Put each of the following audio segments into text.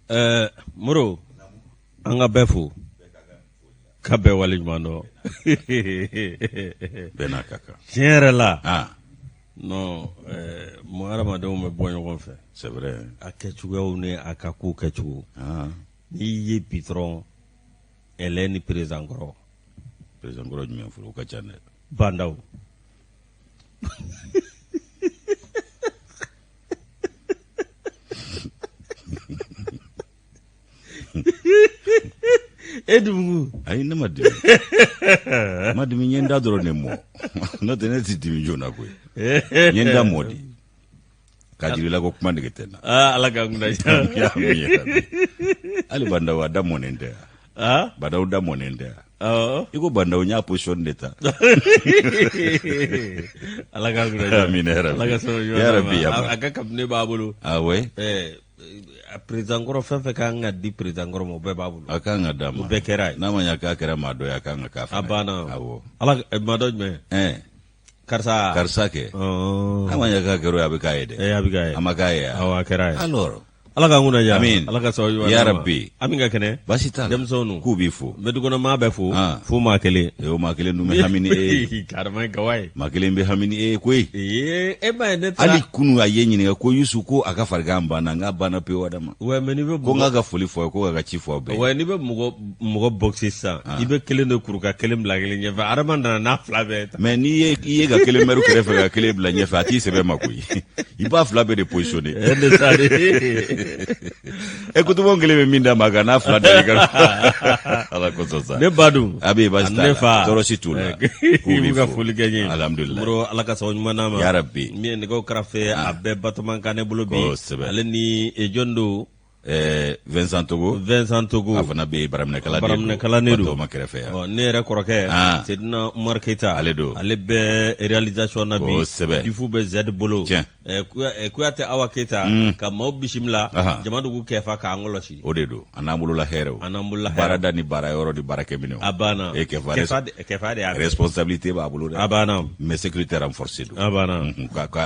Ɛɛ Moro an ka bɛɛ fo ka bɛɛ wale ɲuman dɔn bɛɛ n'a ka kan tiɲɛ yɛrɛ la ah non mɔgɔ hadamadenw bɛ bɔ ɲɔgɔn fɛ c'est vrai a kɛcogoyaw ni a ka kow kɛcogo ah n'i ye bi dɔrɔn ɛlɛ ni président kɔrɔ président kɔrɔ jumɛn fɔlɔ o ka ca dɛ Bah N'Daw e dumugu ayi ne ma dimi ma dimi n ye n da dɔrɔn de mɔ n'o tɛ ne tɛ dimi joona koyi n ye n da mɔ de k'a jira i la ko kuma nege tɛ n na aa ala k'an kunna diya hali Bah N'Daw a da mɔnen tɛ yan aa Bah N'Daw da mɔnen tɛ yan awɔ i ko Bah N'Daw n y'a position de ta ala k'an kunna diya Amina ya rabbi. ala ka sababu ɲuman Ya d'an ma. rabbi, ya A- rabbi. a ka cabinet b'a bolo ah ouais ɛɛ a président kɔrɔ fɛn fɛn kan ka di président kɔrɔ ma o bɛɛ b'a bolo a kan ka d'a ma O bɛɛ kɛra ye. n'a ma ɲa k'a kɛra maa dɔ ye a kan ka k'a a fana ye. banna awɔ ala maa dɔ jumɛn ɛn karisa karisa kɛ Ɔɔ. n'a ma ɲa k'a kɛra o ye a bɛ k'a ye dɛ ee a bɛ k'a ye a ma k'a ye awɔ a kɛra ye alors ala k'an kunna diya Amin. ala ka sababu ɲuman Ya d'an ma. Rabbi. Ami ka kɛnɛ baasi t'a la denmisɛnw nu k'u b'i fo n bɛ dukɔnɔmaa bɛɛ fo Ah. fo maa kelen ee o maa kelen dun bɛ hami ni e ye karama ye gawa ye maa kelen bɛ hami ni e ye koyi ee e ma ye ne taara hali kunu a ye ɲininka ko yusu ko a ka farigan banna n k'a banna pewu adama ouais mais n'i bɛ ko n k'a ka foli fɔ a ye ko k'a ka ci fɔ aw bɛɛ ye ouais n'i bɛ mɔgɔ mɔgɔ boxer sisan i bɛ kelen de kuru ka kelen bila kelen ɲɛfɛ adama nana n'a fila bɛɛ ye mais n'i ye i ye ka kelen mɛru kɛrɛfɛ ka kelen bila ɲɛfɛ a t'i sɛbɛ ma koyi i b'a fila bɛɛ de positionner e de sa de e kutubɔn kelen bɛ min d'a ma ka n'a fila da i kan ala kosɔn sa ne ba dun a bɛ baasi t'a ne la fa tɔɔrɔ si t'u la k'u i b'i b'u ka fo. foli kɛ n ye alhamdulilayi Moro ala ka sababu ɲuman d'an ma Ya Rabbi. min ye nɛgɛw karafe a bɛɛ batɔman kan ne bolo bi Kosɛbɛ. ale ni eh, jɔn don ɛɛ Vincent Togo Vincent Togo a fana bɛ yen baraminɛkala de don baraminɛkala ne don Batɔma kɛrɛfɛ yan Ɔ, ne yɛrɛ kɔrɔkɛ Ah. Sedina Umar Keyita Ale don. ale bɛ réalisation na bi Kosɛbɛ. Difu bɛ Z bolo Tiɲɛ. Eh, eh, Kuyate Awa Keyita ka maaw bisimila Ahan. jamadugu kɛfa k'an kɔlɔsi o de don a n'an bolola hɛrɛw A n'an bolola hɛrɛw. baarada ni baara yɔrɔ ni baarakɛminɛw a banna e kɛfa kɛfa de y'a bɛɛ. responsabilité b'a bolo dɛ a banna mais sécurité renforcée don a banna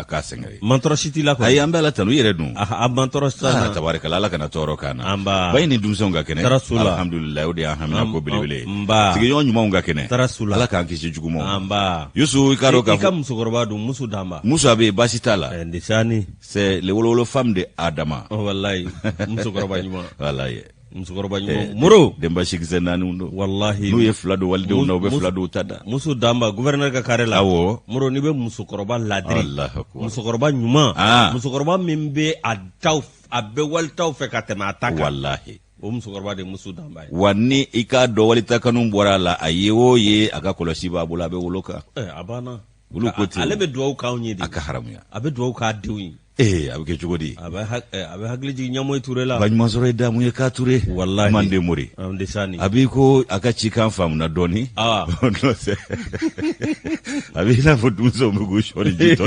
K'a sɛgɛrɛ mantɔrɔ si t'i la kɔni ayi an bɛ ala tanu i yɛrɛ dun a mantɔrɔ sisan Ah, tabarikala ala kana tɔɔrɔ k'an na Anba. ba in ni denmisɛnw ka kɛnɛ Tara su la. alhamdulilayi o de y'an hamina ko belebele ye Nba. sigiɲɔgɔn ɲumanw ka kɛnɛ Tara su la. ala k'an kisi jugumanw ma. anba yusu i k'a dɔn i ka k'a fɔ musokɔrɔba dun musu danba muso a bɛ yen baasi t'a la Eh, ndisani c'est le wolowolo femme de adama wallahi musokɔrɔba ɲuman walayi musokɔrɔba ɲuman moro denba sikisɛ naaniw don wallahi n'u ye fila don walidenw na u bɛ Muso- fila don u ta da muso danba gouverneur ka carré la Awɔ. moro n'i bɛ musokɔrɔba ladiri Allahu akbar. musokɔrɔba ɲuman Ah. musokɔrɔba min bɛ a taw a bɛ walitaw fɛ ka tɛmɛ a ta kan walahi o musokɔrɔba de ye muso danba ye wa ni i k'a dɔn walita kanu bɔra a la a ye o ye a ka kɔlɔsi b'a bolo a bɛ wolo kan Eh, a banna Olu ko ten. ale bɛ dugawu k'anw ye de a ka haramuya a bɛ dugawu k'a denw ye ee a bɛ kɛ cogo di a bɛ a bɛ hakili jigin ɲamoyi ture la baɲuman sɔrɔ ye damu ye k'a ture Walahi. mande mori an de sani a b'i ko a ka cikan faamuna dɔɔni Ah. N'o tɛ, a b'i n'a fɔ denmisɛnw bɛ k'u sɔɔri ji tɔ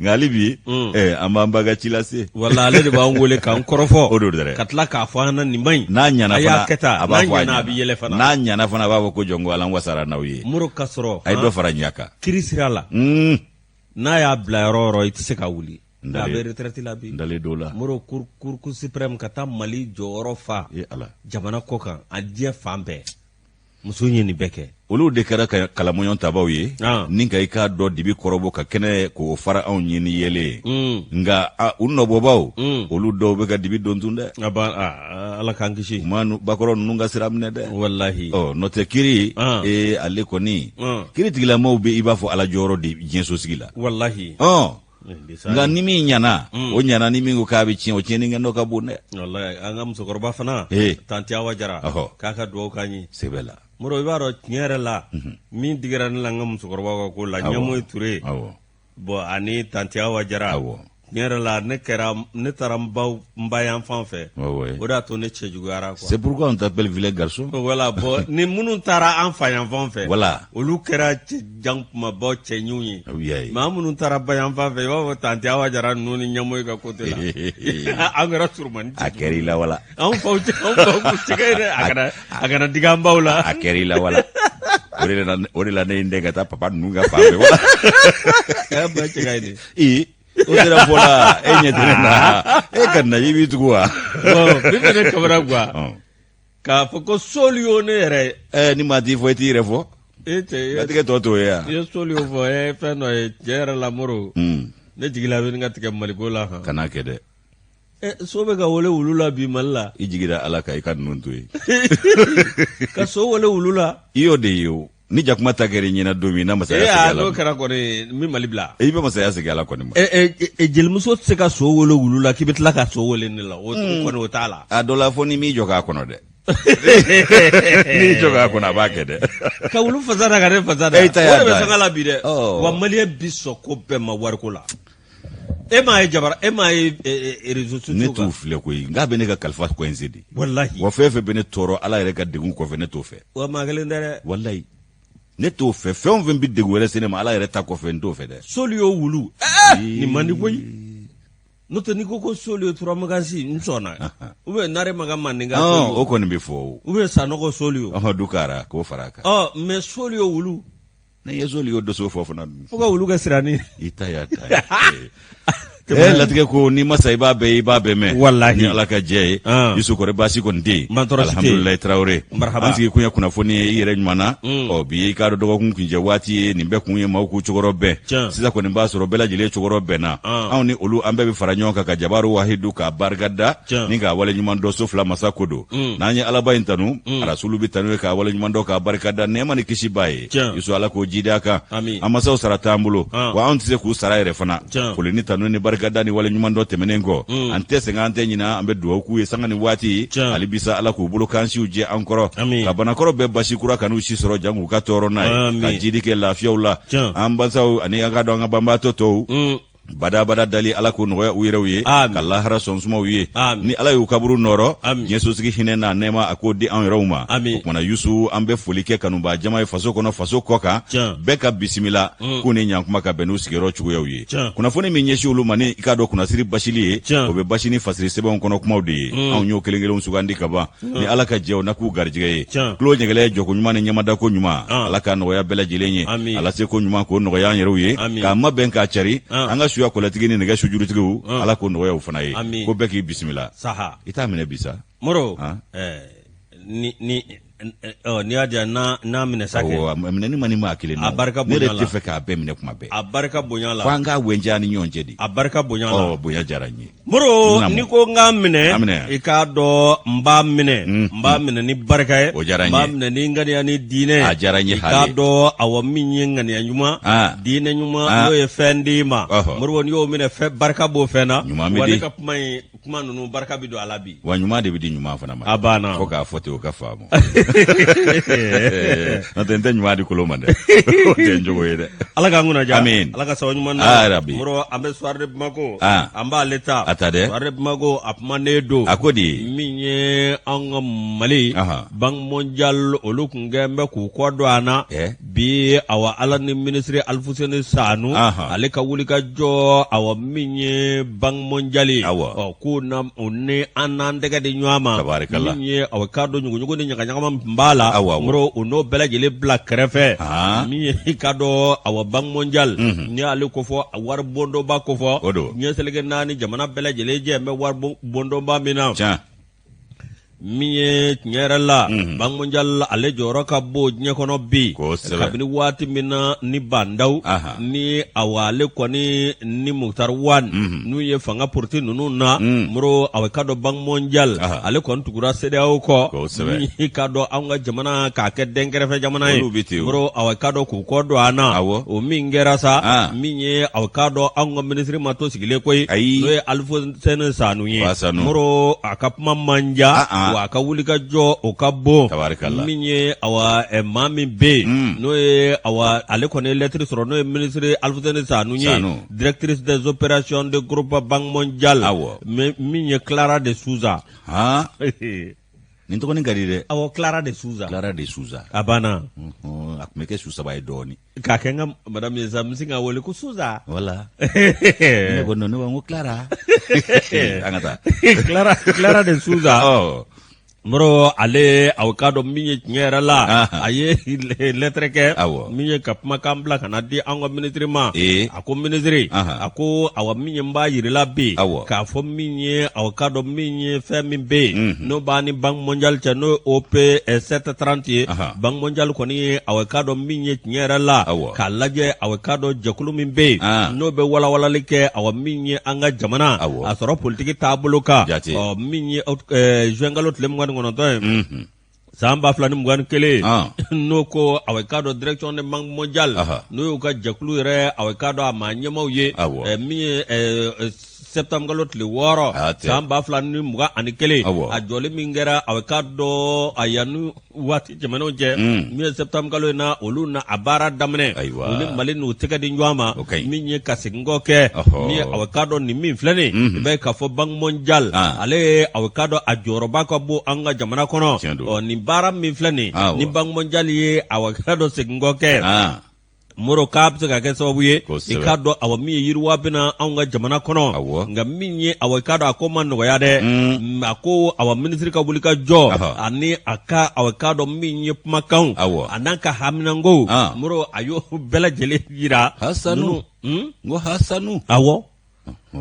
nka hali bi an b'an ba ka ci lase wala ale de b'an wele k'an kɔrɔfɔ O don dɛ. ka tila k'a fɔ an na nin man ɲi n'a ɲana a y'a fana kɛ tan a b'a n'a fɔ a ɲana a bɛ yɛlɛ fana n'a ɲana fana a b'a fɔ ko jɔn ko ala n wasara n'aw ye moro ka sɔrɔ a ye dɔ fara ɲa kan kiri sira la n'a y'a bila yɔrɔ o yɔrɔ i tɛ se ka wuli N a dalen- bɛ retraite la bi n dalen dɔw la moro cour cour suprême ka taa mali jɔyɔrɔ fa e ala jamana kɔ kan a diɲɛ fan bɛɛ muso ye nin bɛɛ kɛ olu de kɛra ka kalamɔɲɔn tabaw ye Ah. ni ka i k'a dɔn dibi kɔrɔbɔ ka kɛnɛ k'o fara anw ye ni yɛlɛ ye Mm. nka u nɔbɔbaw Mm. olu dɔw bɛ ka dibi don tun dɛ a ba ala k'an kisi u ma bakɔrɔ ninnu ka sira minɛ dɛ walahi ɔ n'o tɛ kiri Ah. ee ale kɔni Ah. kiri tigilamaw bɛ i b'a fɔ ala jɔyɔrɔ de diɲɛsosigi la walahi ɔ Nka nka ni min ɲana o ɲana ni min ko k'a bɛ tiɲɛ o tiɲɛni kɛ n'o ka bon dɛ walahi an ka musokɔrɔba fana Eh. tanti awa jara Ɔhɔ. k'a ka dugawu k'an ye sɛbɛ la moro i b'a dɔn tiɲɛ yɛrɛ la min digira ne la n ka musokɔrɔba ka ko la Awɔ. ɲamoyi ture awɔ bon ani tanti awa jara Awɔ. tiɲɛ yɛrɛ la ne kɛra ne taara n baw n ba yan fan fɛ Ouais, ouais. o de y'a to ne cɛ juguyara quoi c'est pourquoi on t'appelle vilain garçon voilà bon ni minnu taara an fa yan fan fɛ Voilà. olu kɛra cɛ jan kumabaw cɛ ɲinw ye Ah oui, ayi. maa minnu taara ba yan fan fɛ i b'a fɔ tanti awa jara ninnu ni ɲamoyi ka côté la an kɛra surumani a kɛra i la wala anw faw cɛ anw faw k'u cɛ dɛ a kana a kana digi an baw la a kɛra i la wala o de la o de la ne ye n den ka taa papa ninnu ka fan fɛ wala a y'a ba cɛ ka ɲi de ee O sera fɔ la, e ɲɛ tɛ ne na, e ka na i b'i tugu wa? Bon, min bɛ ne kamana gan, k'a fɔ ko Soliyo ne yɛrɛ ye. Ɛ, ni maa t'i fɔ, i t'i yɛrɛ fɔ. E cɛ, latigɛ tɔ t'o ye yan. I ye Soliyo fɔ, e fɛn dɔ ye tiɲɛ yɛrɛ la, Moro. Ne jigi la bɛ nin ka tigɛ Maliko la han. Kana kɛ dɛ. Ɛ, so bɛ ka wele wulu la bi Mali la. I jigi da Ala kan, i ka ninnu to yen. Ka so wele wulu la. I y'o de ye o. Ni jakuma ta kɛra i ɲɛna don min na, masaya segin Ala n'o kɛra kɔni, n bɛ Mali bila. I bɛ masaya segin Ala kɔni ma. Ɛ, jelimuso tɛ se ka so wele wulu la k'i bɛ tila ka so wele ne la, o kɔni, o t'a la. A dɔ la, fo ni m'i jɔ k'a kɔnɔ dɛ. N'i jɔ k'a kɔnɔ, a b'a kɛ dɛ. Ka wulu fasa da ka ne fasa da. E ta y'a O de bɛ dan ye. sanga la bi dɛ. Wa maliyɛn bi sɔn ko bɛɛ ma wariko la. E m'a ye jabara, e m'a ye réseaux sociaux Ne kan. t'u filɛ koyi, nka bɛ ne ka kalifa coincé de. Walahi. Wa fɛn fɛn bɛ ne tɔɔrɔ Ala yɛrɛ ka degun kɔfɛ, ne t'o fɛ. Wa maa kelen tɛ dɛ. Walayi, ne t'o fɛ. Fɛn o fɛn bɛ degun wɛrɛ se ne ma Ala yɛrɛ ta kɔfɛ, n t'o fɛ dɛ. Soliyo wulu. Nin man di koyi. N'o tɛ, n'i ko ko Soliyo Turamakansi, n sɔnna. Ou bien Nare Makan Mandinka Soliyo. O kɔni bɛ fɔ o. Ou bien Sanɔgɔ Soliyo. Ɔhɔn, Dukara k'o fara a kan. Ɔ, mais Soliyo wulu. Ne ye Soliyo doso fɔ fana dun. Fo ka wulu kɛ sirani. I ta y'a ta ye. Eh, latigɛ ko n'i ma sa, i b'a bɛɛ ye, i b'a bɛɛ mɛn. Walahi. Ni Ala ka jɛ ye. Yusu, kɔrɔ baasi kɔni tɛ yen? Mantɔrɔ si tɛ yen. Alhamdulilayi, Tarawele. Marhaba. An sigi kun ye kunnafoni ye i yɛrɛ ɲuman na. Ɔ, bi ye i k'a dɔn dɔgɔkun kuncɛ waati ye, nin bɛɛ kun ye maaw k'u cokɔrɔ bɛn. Sisan kɔni b'a sɔrɔ bɛɛ lajɛlen cokɔrɔ bɛnna. Anw ni olu, an bɛɛ bɛ fara ɲɔgɔn kan ka Jabaru Wahidu k'a barika da ni k'a wale ɲuman dɔn, so fila masa ko don. N'an ye Alaba in tanu, Arasulu bɛ tanu ye k'a wale ɲuman dɔn k'a barika da, nɛɛma ni kisi b'a ye. Yusu, Ala k'o jidi a kan. Amin. An masaw sara t'an bolo, wa anw tɛ se k'u sara yɛrɛ fana. Foli ni tanu ni barikada ni wale ɲuman dɔ tɛmɛnen kɔ, an tɛ sɛgɛn, an tɛ ɲina, an bɛ dugawu k'u ye sanga ni waati. Hali bisa, Ala k'u bolo kan siw jɛ an kɔrɔ, ka banakɔrɔ bɛɛ basi kura kan'u si sɔrɔ jan k'u ka tɔɔrɔ n'a ye, ka jidi kɛ lafiyaw la an basaw ani an ka dɔn an ka banbaatɔ tɔw. Badabada dali, Ala k'o nɔgɔya u yɛrɛw ye, ka lahara sɔn sumaw ye, ni Ala y'u kaburu nɔrɔ. Diɲɛsosigi hinɛ n'a nɛɛma, a k'o di an yɛrɛw ma. O kumana, Yusu, an bɛ foli kɛ kanubaa jama ye faso kɔnɔ, faso kɔ kan, bɛɛ ka bisimila k'u ni ɲankuma ka bɛn n'u sigiyɔrɔ cogoyaw ye. Kunnafoni min ɲɛsin olu ma, ni i k'a dɔn kunnasiri basili ye, o bɛ basi ni fasiri sɛbɛnw kɔnɔ kumaw de ye. Anw y'o kelen kelenw sugandi ka ban. Ni Ala ka jɛ, o na k'u garijɛgɛ ye. Tulo ɲɛgɛlɛ, jɔko ɲuman ni ɲamadako ɲuman, Ala k'a nɔgɔya bɛɛ lajɛlen ye. Ala seko ɲuman k'o nɔgɔya an yɛrɛw ye, k'a mabɛn k'a cari an ka suya kɔlɛtigi ni nɛgɛ sujurutigiw, Ala k'o nɔgɔya u fana ye. Ko bɛɛ k'i bisimila. I t'a minɛ bi sa. Moro, ni ni n'i y'a diya n'a minɛ sa kɛ. Awɔ, minɛni man di maa kelen na. A barika bonya la. Ne yɛrɛ tɛ fɛ k'a bɛɛ minɛ kuma bɛɛ. A barika bonya la. Fo an k'a wɛnjɛ an ni ɲɔgɔn cɛ de. A barika bonya la. Ɔ, bonya diyara n ye. Moro, n'i ko n k'a minɛ, i k'a dɔn n b'a minɛ, n b'a minɛ ni barika ye. O diyara n ye. N b'a minɛ ni ŋaniya ni diinɛ. A diyara n ye hali. I k'a dɔn, awɔ, min ye ŋaniya ɲuman, diinɛ ɲuman, n'o ye fɛn d'i ma. Moro, n'i y'o minɛ, fɛn barika b'o fɛn na. Ɲuman bɛ di. Wa ne ka kuma in, kuma ninnu barika bɛ don a la bi. Wa ɲuman de bɛ di ɲuman fana ma. A banna. Fo k'a fɔ ten, o ka faamu. N'o tɛ, n tɛ ɲuman di kolon ma dɛ, o tɛ n jogo ye dɛ. Ala k'an kunna diya. Amin. Ala ka sababu ɲuman na. Rabi. Moro, an bɛ Soir de Bamako. An b'ale ta. A ta dɛ. Soir de Bamako, a kumanen don. A ko di? Min ye an ka Mali. Banque mondiale, olu kun kɛn bɛ k'u kɔ don an na. Bi, awa, Ala ni minisiri Alifuseni Sanu, ale ka wuli ka jɔ, awa, min ye Banque mondiale ye, ɔ, k'u na u ni an n'an tɛgɛ di ɲɔgɔn ma. Tabarikala. Min ye, awa, k'a dɔn ɲuguɲugu ni ɲagaɲagama min tun b'a la, Moro, u n'o bɛɛ lajɛlen bila kɛrɛfɛ. Min ye i k'a dɔn, awa, Banque mondiale, n'i y'ale kofɔ, wari bondonba kofɔ, diɲɛ seleke naani jamana bɛɛ lajɛlen jɛ bɛ wari bondonba min na. Min ye tiɲɛ yɛrɛ la, Banque mondiale, ale jɔyɔrɔ ka bon diɲɛ kɔnɔ bi. Kabini waati min na ni Bah N'Daw ni, awa, ale kɔni ni Moctar Ouane n'u ye fanga poroti ninnu na, Moro, awa, k'a dɔn Banque mondiale, ale kɔni tugura CEDEAO kɔ. Min i k'a dɔn anw ka jamana k'a kɛ dɛnkɛrɛfɛ jamana ye, Moro, awa, k'a dɔn k'u kɔ don an na. O min kɛra sa, min ye, awa, k'a dɔn anw ka minisiri ma to sigilen koyi, n'o ye Alifuseni Sanu ye. Moro, a ka kuma man ja, wa a ka wuli ka jɔ, o ka bon. Min ye, awa, maa min bɛ yen, n'o ye, awa, ale kɔni ye lɛtiri sɔrɔ, n'o ye minisiri Alifuseni Sanu ye, directrice des opérations de groupe Banque mondiale, min ye Clara de Souza. Nin tɔgɔnin ka di dɛ. Awɔ, Clara de Souza. Clara de Souza. A banna. A tun bɛ kɛ su saba ye dɔɔnin. K'a kɛ n ka madame ye sa, n bɛ sin k'a wele ko Souza. Voilà. Ne ko non, ne ko n ko Clara. An ka taa. Clara, Clara de Souza. Ɔ. Moro ale aw k'a dɔn min ye tiɲɛ yɛrɛ la a ye lɛtɛrɛ kɛ min ye ka kumakan bila ka na di an ka minisiri ma a ko minisiri a ko awa min ye n b'a yir'i la bi k'a fɔ min ye aw k'a dɔn min ye fɛn min bɛ yen n'o b'an ni Banque mondiale cɛ n'o ye OP 730 ye Banque mondiale kɔni ye aw k'a dɔn min ye tiɲɛ yɛrɛ la k'a lajɛ aw k'a dɔn jɛkulu min bɛ yen n'o bɛ walawalali kɛ awa min ye an ka jamana a sɔrɔ politiki taabolo kan ɔ min ye zuwɛnkalo tile 29 ye san 2021 n'o ko aw k'a dɔn direction de Banque mondiale n'o y'u ka jɛkulu yɛrɛ aw k'a dɔn a maa ɲɛmaaw ye min ye sɛtanburukalo tile 6 san 2021 a jɔli min kɛra aw k'a dɔn a yanni waati tɛmɛnenw cɛ min ye sɛtanburukalo in na olu na a baara daminɛ u ni Mali n'u tɛgɛ di ɲɔgɔn ma min ye ka segin kɔ kɛ min ye aw k'a dɔn nin min filɛ nin i b'a ye k'a fɔ Banque mondiale ale ye aw k'a dɔn a jɔyɔrɔba ka bon an ka jamana kɔnɔ ɔ nin baara min filɛ nin ni Banque mondiale ye aw k'a dɔn segin kɔ kɛ Moro k'a bɛ se ka kɛ sababu ye i k'a dɔn awa min ye yiriwa bɛna anw ka jamana kɔnɔ nka min ye awa i k'a dɔn a ko ma nɔgɔya dɛ mm. a ko awa minisiri ka wuli ka jɔ ani a ka awa k'a dɔn min ye kumakanw a n'a ka haminankow Moro a y'o bɛɛ lajɛlen yira Hasanu hmm? n ko Hasanu awɔ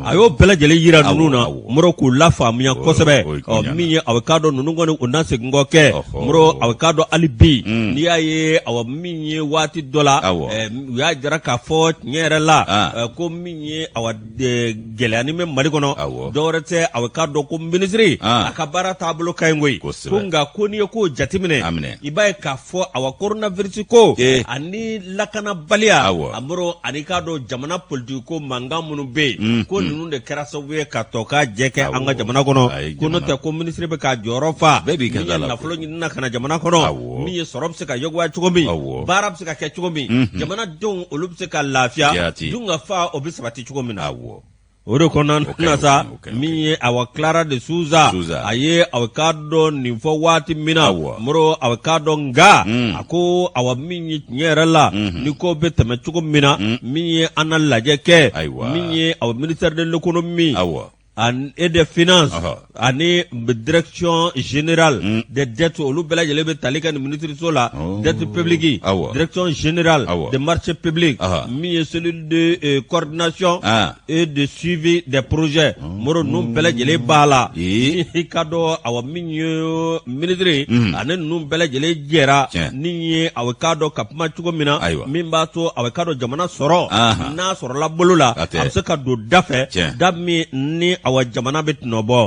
a y'o bɛɛ lajɛlen yira ninnu na Moro k'u lafaamuya kosɛbɛ ɔ min ye aw k'a dɔn ninnu kɔni u na segin kɔ kɛ Moro aw k'a dɔn hali bi mm. n'i y'a ye awa min ye waati dɔ la u y'a jira k'a fɔ tiɲɛ yɛrɛ la ah. ko min ye awa gɛlɛyanin bɛ Mali kɔnɔ dɔwɛrɛ tɛ aw k'a dɔn ko minisiri ah. a ka baara taabolo ka ɲi koyi ko nka ko n'i ye kow jateminɛ i b'a ye k'a fɔ awa coronavirus ko eh. ani lakanabaliya a Moro ani k'a dɔn jamana politiki ko mankan minnu bɛ yen mm, ko mm. ninnu de kɛra sababu ye ka tɔ ka jɛ kɛ an ka jamana kɔnɔ ko n'o tɛ ko minisiri bɛ k'a jɔyɔrɔ fa min ye nafolo ɲinina ka na jamana kɔnɔ min ye sɔrɔ bɛ se ka yakubaya cogo min baara bɛ se ka kɛ cogo min mm-hmm. jamanadenw olu bɛ se ka lafiya dunkafa o bɛ sabati cogo min na o de kɔnɔna na sa min ye awa Clara de Souza a ye aw k'a dɔn nin fɔ waati min na Moro aw k'a dɔn nka mm. a ko awa min ye tiɲɛ yɛrɛ la mm-hmm. ni ko bɛ tɛmɛ cogo min na mm. min ye an na lajɛ kɛ min ye awa ministère de l'économie et des finances ani direction générale mm. des dettes olu bɛɛ lajɛlen bɛ tali kɛ nin minisiriso la oh. dette publique direction générale des marchés publics min ye cellule de euh, coordination ah. et de suivi des projets oh. Moro ninnu bɛɛ lajɛlen b'a la i k'a dɔn awa min ye minisiri mm. ani ninnu bɛɛ lajɛlen jɛra ni ye awa k'a dɔn ka kuma cogo min na min b'a to awa k'a dɔn jamana sɔrɔ n'a sɔrɔla bolo la a bɛ se ka don da fɛ da min ni awa jamana bɛ tɔnɔ bɔ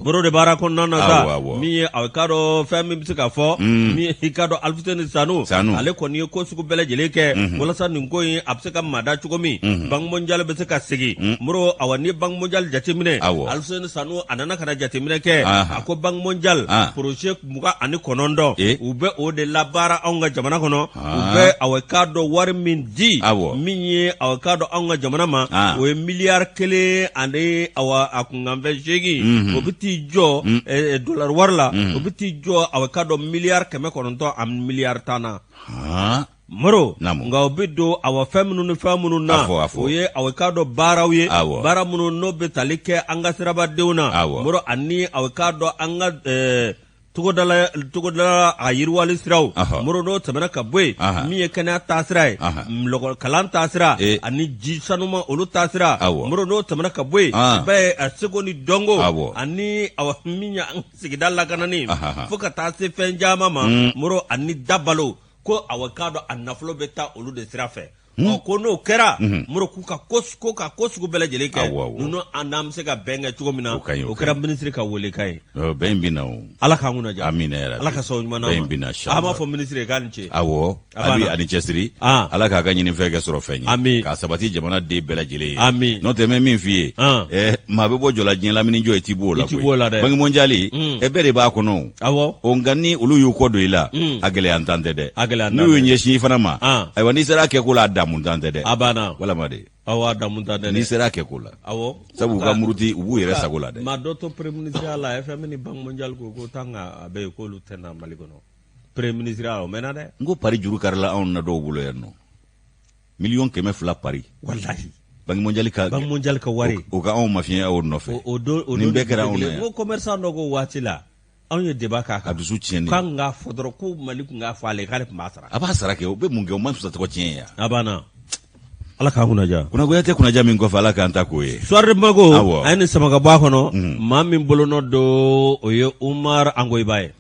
Moro de baara kɔnɔna na sa min ye awa k'a dɔn fɛn min bɛ se ka fɔ mm. min i k'a dɔn Alifuseni Sanu ale kɔni ye ko sugu bɛɛ lajɛlen kɛ mm-hmm. walasa nin ko in a bɛ se ka mada cogo min mm-hmm. Banque mondiale bɛ se ka segin mm. Moro awa ni Banque mondiale jateminɛ Alifuseni Sanu a nana ka na jateminɛ kɛ a ko Banque mondiale ah. projet 29 eh. u bɛ o de labaara anw ka jamana kɔnɔ u ah. bɛ awa k'a dɔn wari min di min ye awa k'a dɔn anw ka jamana ma ah. o ye miliyari kelen ani awa a kunkanfɛn seegin mhm. o bɛ t'i jɔ mm. eh, eh, dolari wari la mm. o bɛ t'i jɔ awa k'a dɔn miliyari 900 ani miliyari 10 na. Moro nka o bɛ don awa fɛn minnu ni fɛn minnu na o ye awa k'a dɔn baaraw ye baara minnu n'o bɛ tali kɛ an ka sirabadenw na Moro ani awa k'a dɔn an ka togoda a yiriwali siraw Moro n'o tɛmɛna ka bɔ yen min ye kɛnɛya taasira ye kalan taasira ani ji sanuma olu taasira Moro n'o tɛmɛna ka bɔ yen i b'a ye a seko ni dɔnko ani awa min ye an sigida lakanani fo ka taa se fɛn caman ma mm. Moro ani dabalo ko awa k'a dɔn a nafolo bɛ taa olu de sira fɛ hmm. ɔ ko n'o kɛra hmm. Moro k'u ka ko ka ko sugu bɛɛ lajɛlen kɛ ninnu an n'an bɛ se ka bɛn kɛ cogo min na o kɛra minisiri ka welekan ye bɛn bɛ na o ala k'an kunna diya amina yarabi ala ka sababu ɲuman d'an ma bɛn bɛ na an b'a fɔ minisiri ye k'a ni ce awɔ a ni cɛsiri ah. ala k'a ka ɲinifɛn kɛ sɔrɔ fɛn ye ami k'a sabati jamana den bɛɛ lajɛlen ye ami n'o tɛ n bɛ min f'i ye ah. eh, maa bɛ bɔ jɔ la diɲɛ lamini jɔ i ti b'o la i ti b'o la dɛ banque mondiale mm. eh, bɛɛ de b'a kɔnɔ o awɔ o nka ni olu y'u kɔ don i la mm. a gɛlɛyantan tɛ dɛ a gɛlɛyantan n'u y'u ɲɛsin i fana ma ah. ayiwa n'i sera a kɛko la a damuntan tɛ dɛ a banna walama de awɔ a damuntan tɛ dɛ n'i sera a kɛko la awɔ sabu u ka muruti u b'u yɛrɛ sago la dɛ maa dɔ to premier ministre la FMI ni banque mondiale ko ko tant que a bɛ yen k'olu tɛ na Mali kɔnɔ premier ministre o mɛnna dɛ n ko pari juru karila anw na dɔw bolo yan nɔ 200.000.000 pari walahi banque mondiale ka banque mondiale ka wari o ka anw mafiɲɛ o nɔfɛ o don o nin bɛɛ kɛra anw na yan n ko commerçant dɔ ko waati la Anw ye débat k'a kan, a dusu tiɲɛnen, k'an k'a fɔ dɔrɔn ko Mali tun k'a fɔ ale ye k'ale tun b'a sara, a b'a sara kɛ, u bɛ mun kɛ, o man fisa tɔgɔ tiɲɛ ye wa? A banna, Ala k'an kunnaja. Kunnagoya tɛ kunnaja min kɔfɛ, Ala k'an ta k'o ye. Soir de Bamako, a ye nin sama ka bɔ a kɔnɔ, maa min bolonɔ don, o ye Umar Angoyiba ye.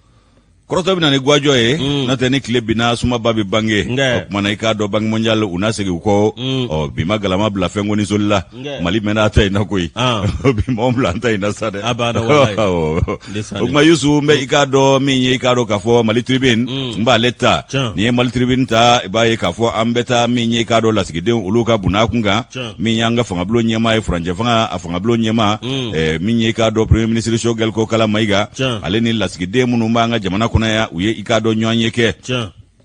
Kɔrɔtɔ bɛ na ni gwajɔ ye, n'o tɛ ni tile binna, sumaba bɛ bange. O tuma na, i k'a dɔn, Banque mondiale u na segin u kɔ. Ɔ bi ma galama bila fɛn ko ni soli la. Mali mɛnna a ta in na koyi, bi m'anw bila an ta in na sa dɛ. O tuma Yusu, n bɛ i k'a dɔn min ye, i k'a dɔn k'a fɔ Mali Tribune, n b'ale ta. N'i ye Mali Tribune ta, i b'a ye k'a fɔ an bɛ taa min ye, i k'a dɔn, lasigidenw olu ka bunna kun kan, min y'an ka fangabulon ɲɛmaa ye, furancɛ fanga a fangabulon ɲɛmaa, min ye i k'a dɔn premier ministre Choguel Kokala Mayiga, ale ni lasigiden minnu b'an ka jamana kɔnɔ yan, u ye i k'a dɔn ɲɔgɔn ye kɛ.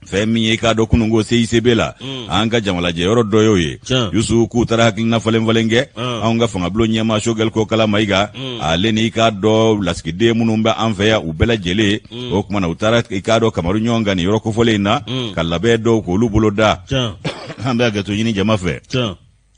Fɛn min ye i k'a dɔn kununko CICB la, an ka jamalajɛ yɔrɔ dɔ y'o ye. Yusu, k'u taara hakilina falen falen kɛ. Anw ka fangabulon ɲɛmaa Choguel Kokala Mayiga, ale ni i k'a dɔn lasigiden minnu bɛ an fɛ yan, u bɛɛ lajɛlen. O tuma na, u taara i k'a dɔn kamaru ɲɔgɔn kan nin yɔrɔ kofɔlen in na, ka labɛn dɔw k'olu bolo da. An bɛ hakɛto ɲini jama fɛ.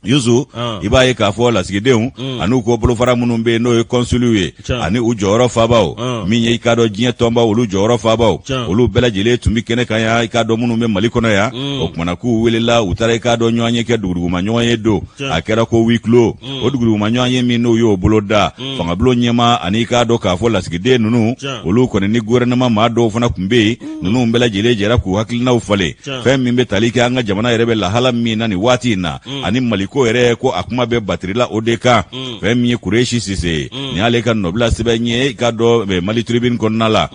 Yusu, i b'a ye k'a fɔ lasigidenw an'u ko bolofara minnu bɛ yen, n'o ye kɔnsuliw ye, ani u jɔyɔrɔ fabaw, min ye i k'a dɔn diɲɛ tɔnbaw, olu jɔyɔrɔ fabaw, olu bɛɛ lajɛlen tun bɛ kɛnɛ kan yan, i k'a dɔn minnu bɛ Mali kɔnɔ yan. O tuma na, k'u welela, u taara i k'a dɔn ɲɔgɔn ye kɛ, duguduguma ɲɔgɔn ye don. A kɛra ko huis clos. O duguduguma ɲɔgɔn ye min, n'u y'o bolo da, fangabulon ɲɛmaa ani i k'a dɔn k'a fɔ lasigiden ninnu, olu kɔni ni gouvernement maa dɔw fana tun bɛ yen. Ninnu bɛɛ lajɛlen jɛra k'u hakilinaw falen, fɛn min bɛ tali kɛ an ka jamana yɛrɛ bɛ lahala min na nin waati in na, ani Maliko yɛrɛ, ko a kuma bɛ batiri la o de kan. Fɛn min ye Kuresi Sise ye, nin y'ale ka nɔbila sɛbɛn ye, i k'a dɔn eh, Mali Tribune kɔnɔna la.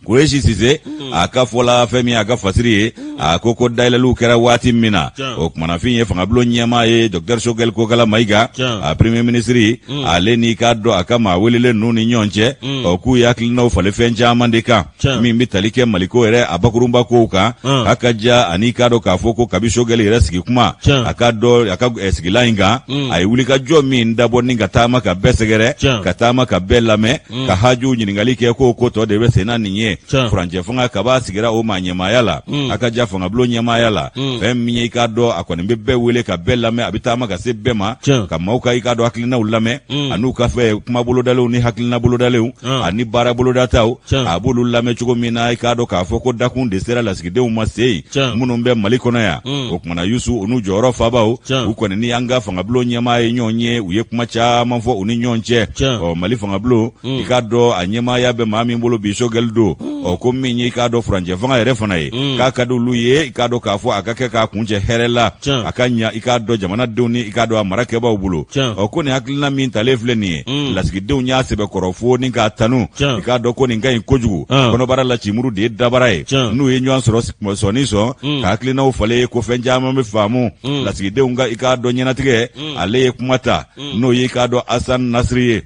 Kuresi Sise, a ka fɔ la, fɛn min ye a ka fasiri ye, a ko ko dayɛlɛliw kɛra waati min na, o tuma na, fɛn ye fangabulon ɲɛmaa ye, Docteur Choguel Kokala Mayiga, a premier ministre, ale n'i k'a dɔn a ka maa welelen ninnu ni ɲɔgɔn cɛ, ɔ k'u ye hakilinaw falen fɛn caman de kan, min bɛ tali kɛ Maliko yɛrɛ a bakurunba kow kan, a ka ja ani k'a dɔn k'a fɔ ko kabi Choguel yɛrɛ sigi kuma, a ka dɔn a ka sigilan in kan, a ye wulikajɔ min dabɔ ni ka taama ka bɛɛ sɛgɛrɛ, ka taama ka bɛɛ lamɛn, ka hajuw ɲininkali kɛ, k'o ko tɔ de bɛ senna nin ye. Furancɛ fanga kaba sigira o maa ɲɛmaaya la, a ka ja fangabulon ɲɛmaaya la, fɛn min ye i k'a dɔn a kɔni bɛ bɛɛ wele ka bɛɛ lamɛn, a bɛ taama ka se bɛɛ ma, ka maaw ka i k'a dɔn hakilinaw lamɛn, an'u ka fɛ kuma bolodalenw ni hakilina bolodalenw ani baara bolodataw, a b'olu lamɛn cogo min na. I k'a dɔn k'a fɔ ko dakun de sera lasigidenw ma se yen minnu bɛ Mali kɔnɔ yan. O tuma na, Yusu, u n'u jɔyɔrɔ fabaw, u kɔni ni an ka fangabulon ɲɛmaa ye ɲɔgɔn ye, u ye kuma caman fɔ u ni ɲɔgɔn cɛ. Ɔ Mali fangabulon, i k'a dɔn a ɲɛmaaya bɛ maa min bolo bi, Choguel don. Ɔ ko min ye i k'a dɔn furancɛ fanga yɛrɛ fana ye, k'a ka di olu ye, i k'a dɔn k'a fɔ a ka kɛ k'a kuncɛ hɛrɛ la, a ka ɲa i k'a dɔn jamanadenw ni i k'a dɔn a marakɛbaaw bolo. Ɔ ko nin hakilina min talen filɛ nin ye, lasigidenw y'a sɛbɛkɔrɔ fo ni k'a tanu, i k'a dɔn ko nin ka ɲi kojugu. Kɔnɔbara la cimuru de ye dabara ye. N'u ye ɲɔgɔn sɔrɔ sɔn ni sɔn ka hakilinaw falen, ko fɛn caman bɛ faamu lasigidenw ka i k'a dɔn ɲɛnatigɛ. Ale ye kuma ta, n'o ye i k'a dɔn Asan Nasiri ye.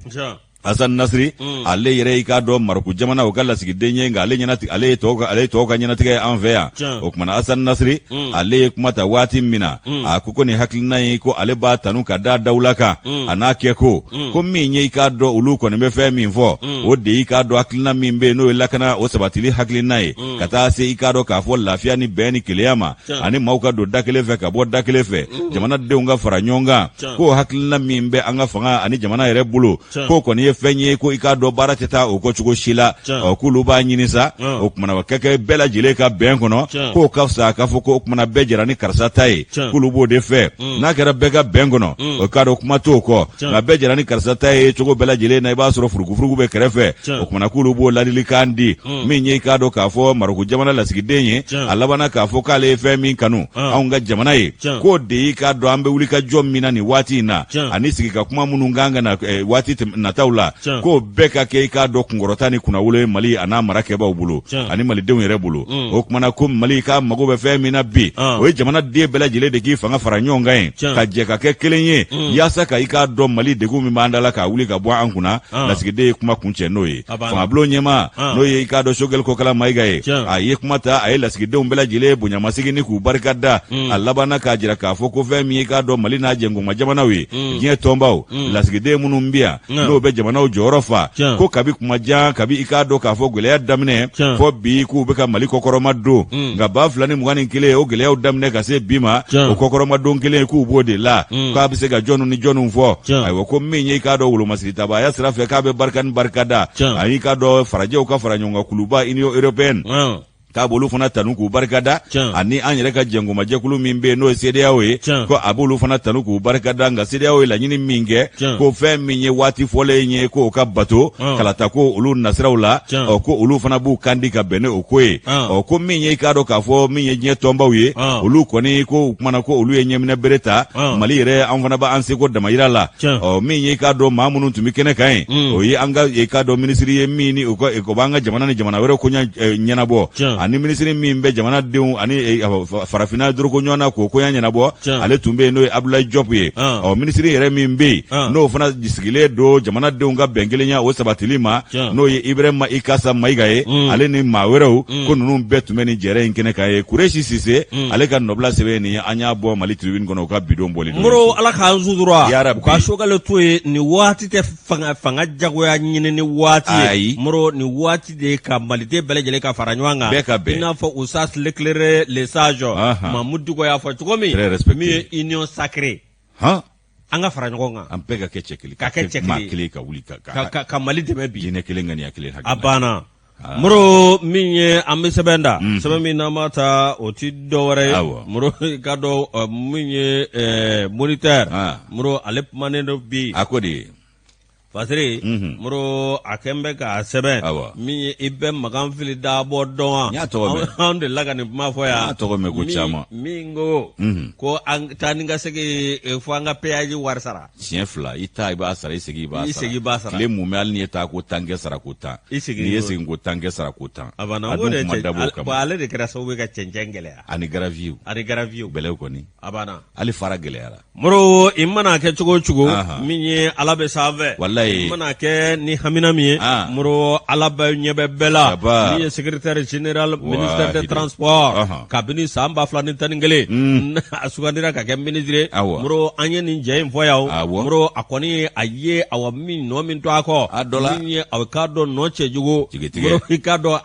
Asan Nasiri, ale yɛrɛ i k'a dɔn Marɔku jamana o ka lasigiden ye, nka ale ɲɛnatigɛ, ale ye tɔw ka ale ye tɔw ka ɲɛnatigɛ ye an fɛ yan. O tuma na, Asan Nasiri, ale ye kuma ta waati min na, a ko ko nin hakilina in, ko ale b'a tanu ka da dawula kan a n'a kɛ ko ko min ye i k'a dɔn olu kɔni bɛ fɛn min fɔ, o de y'i k'a dɔn hakilina min bɛ yen, n'o ye lakana o sabatili hakilina ye, ka taa se i k'a dɔn k'a fɔ lafiya ni bɛn ni kelenya ma, ani maaw ka don da kelen fɛ ka bɔ da kelen fɛ, jamanadenw ka fara ɲɔgɔn kan. K'o hakilina min bɛ an ka fanga ani jamana yɛrɛ bolo, k'o kɔni ye fɛn ye ko i k'a dɔn baara tɛ taa o kɔ cogo si la. Ɔ k'olu b'a ɲini sa, o kumana o ka kɛ bɛɛ lajɛlen ka bɛn kɔnɔ, k'o ka fisa k'a fɔ ko o kumana bɛɛ jɛra ni karisa ta ye. K'olu b'o de fɛ, n'a kɛra bɛɛ ka bɛn kɔnɔ, o k'a dɔn kuma t'o kɔ, nka bɛɛ jɛra ni karisa ta ye cogo bɛɛ lajɛlen na, i b'a sɔrɔ furugufurugu bɛ kɛrɛfɛ. O kumana k'olu b'o ladilikan di. Min ye i k'a dɔn k'a fɔ Marɔku jamana lasigiden ye, a labanna k'a fɔ k'ale ye fɛn min kanu anw ka jamana ye, k'o de y'i k'a dɔn an bɛ wuli ka jɔ min na nin waati in na, ani sigi ka kuma minnu kan ka na waati nataw la, k'o bɛɛ ka kɛ i k'a dɔn kunkɔrɔta ni kunnawolo ye Mali a n'a marakɛbaaw bolo ani malidenw yɛrɛ bolo. O kumana ko Mali k'a mago bɛ fɛn min na bi, o ye jamanaden bɛɛ lajɛlen de k'i fanga fara ɲɔgɔn kan ye, ka jɛ ka kɛ kelen ye, yaasa ka i k'a dɔn Mali degun min b'an da la k'a wuli ka bɔ an kunna. Lasigiden ye kuma kuncɛ n'o ye. Fangabulon ɲɛmaa, n'o ye i k'a dɔn Sogɛli Kokala Mayiga ye, a ye kuma ta, a ye lasigidenw bɛɛ lajɛlen bonyamasegin ni k'u barika da. A labanna k'a jira k'a fɔ ko fɛn min ye i k'a dɔn Mali n'a jɛnkoma jamanaw ye, diɲɛ tɔnbaw lasigiden minnu bɛ yan, n'o bɛ jamana jamanaw jɔyɔrɔ fa ko kabi kuma jan, kabi i k'a dɔn k'a fɔ gɛlɛya daminɛ fɔ bi, k'u bɛ ka Mali kɔkɔrɔma don. Nka 2021 o gɛlɛyaw daminɛ ka se bi ma, o kɔkɔrɔma don kelen k'u b'o de la. K'a bɛ se ka jɔnw ni jɔnw fɔ? Ayiwa, ko min ye i k'a dɔn wolomasiritabaya sira fɛ, k'a bɛ barika ni barika da, ani i k'a dɔn farajɛw ka fara ɲɔgɔn kan kuluba Union européenne, k'a b'olu fana tanu k'u barikada, ani an yɛrɛ ka jɛnkomajɛkulu min bɛ yen n'o ye CEDEAO ye, ko a b'olu fana tanu k'u barikada. Nka CEDEAO ye laɲini min kɛ, ko fɛn min ye waati fɔlen ye k'o ka bato kalata ko olu nasiraw la, ɔ ko olu fana b'u kan di ka bɛn ni o ko ye. Ɔ ko min ye i k'a dɔn k'a fɔ min ye diɲɛ tɔnbaw ye, olu kɔni ko o kumana ko olu ye ɲɛminɛ bere ta Mali yɛrɛ, an fana b'an seko damayira la. Ɔ min ye i k'a dɔn maa minnu tun bɛ kɛnɛ kan yen, o ye an ka i k'a dɔn minisiri ye min ni o b'an ka jamana ni jamana wɛrɛ koɲa ɲɛnabɔ, ani minisiri min bɛ jamanadenw ani farafinna doroko ɲɔgɔn na k'o koɲa ɲɛnabɔ, ale tun bɛ yen, n'o ye Abdoulaye Diop ye. Ɔ minisiri yɛrɛ min bɛ yen n'o fana sigilen don jamanadenw ka bɛn kelenya o sabatili ma, n'o ye Ibrahima Ikasa Mayiga ye, ale ni maa wɛrɛw, ko ninnu bɛɛ tun bɛ nin jɛrɛ in kɛnɛ kan ye. Kuresi Sise, ale ka nɔbila sɛbɛn nin ye, an y'a bɔ Mali Tribune kɔnɔ, u ka bi don bɔli. Moro, Ala k'an sutura, u ka Choguel to yen. Nin waati tɛ fanga jagoya ɲini ni waati ye. Moro, nin waati de ka maliden bɛɛ lajɛlen ka fara ɲɔgɔn kan, bɛɛ ka bɛn, i n'a fɔ Oustaz l'éclairé le sage Mahmoud Dicko y'a fɔ cogo min, min ye union sacrée, an ka fara ɲɔgɔn kan, an bɛɛ ka kɛ cɛ kelen, ka kɛ cɛ maa kelen ka wuli ka Mali dɛmɛ bi, diinɛ kelen, ŋaniya kelen. A banna. Moro, min ye an bɛ sɛbɛn da, sɛbɛn min n'an b'a ta, o ti dɔ wɛrɛ ye, Moro, i k'a dɔn min ye Moniteur. Moro, ale kumanen don bi. A ko de. Fasiri, Moro, a kɛn bɛ k'a sɛbɛn min ye, i bɛ Makan Fili Dabɔ dɔn wa? N y'a tɔgɔ mɛn. Anw delila ka nin kuma fɔ yan. N y'a tɔgɔ mɛn ko caman. Min ko an taa ni ka segin fo an ka péage wari sara. Siɲɛ fila, i taa i b'a sara, i segin i b'a sara. I segin i b'a sara. Tile mumɛ, hali n'i ye taa ko 10 kɛ, sara ko 10. I segin n'i ye segin ko 10 kɛ, sara ko 10. A banna. O de cɛ, bon, ale de kɛra sababu ye ka cɛncɛn gɛlɛya. Ani gravier. Ani gravier. Bɛlɛw kɔni. A banna. Hali fara gɛlɛyara. Moro, i mana kɛ cogo o cogo, min ye Ala bɛ sanfɛ. Walayi. I mana kɛ ni hamina min ye, Moro, Ala bɛ ɲɛ bɛ bɛɛ la. Min ye secrétaire général ministère des transports kabini san 2011, a sugandira ka kɛ ministre. Moro, an ye nin jɛ in fɔ yan. Moro, a kɔni ye a ye, awa, min nɔ min to a kɔ, a dɔ la min ye a k'a dɔn nɔ cɛjugu. Moro, i k'a dɔn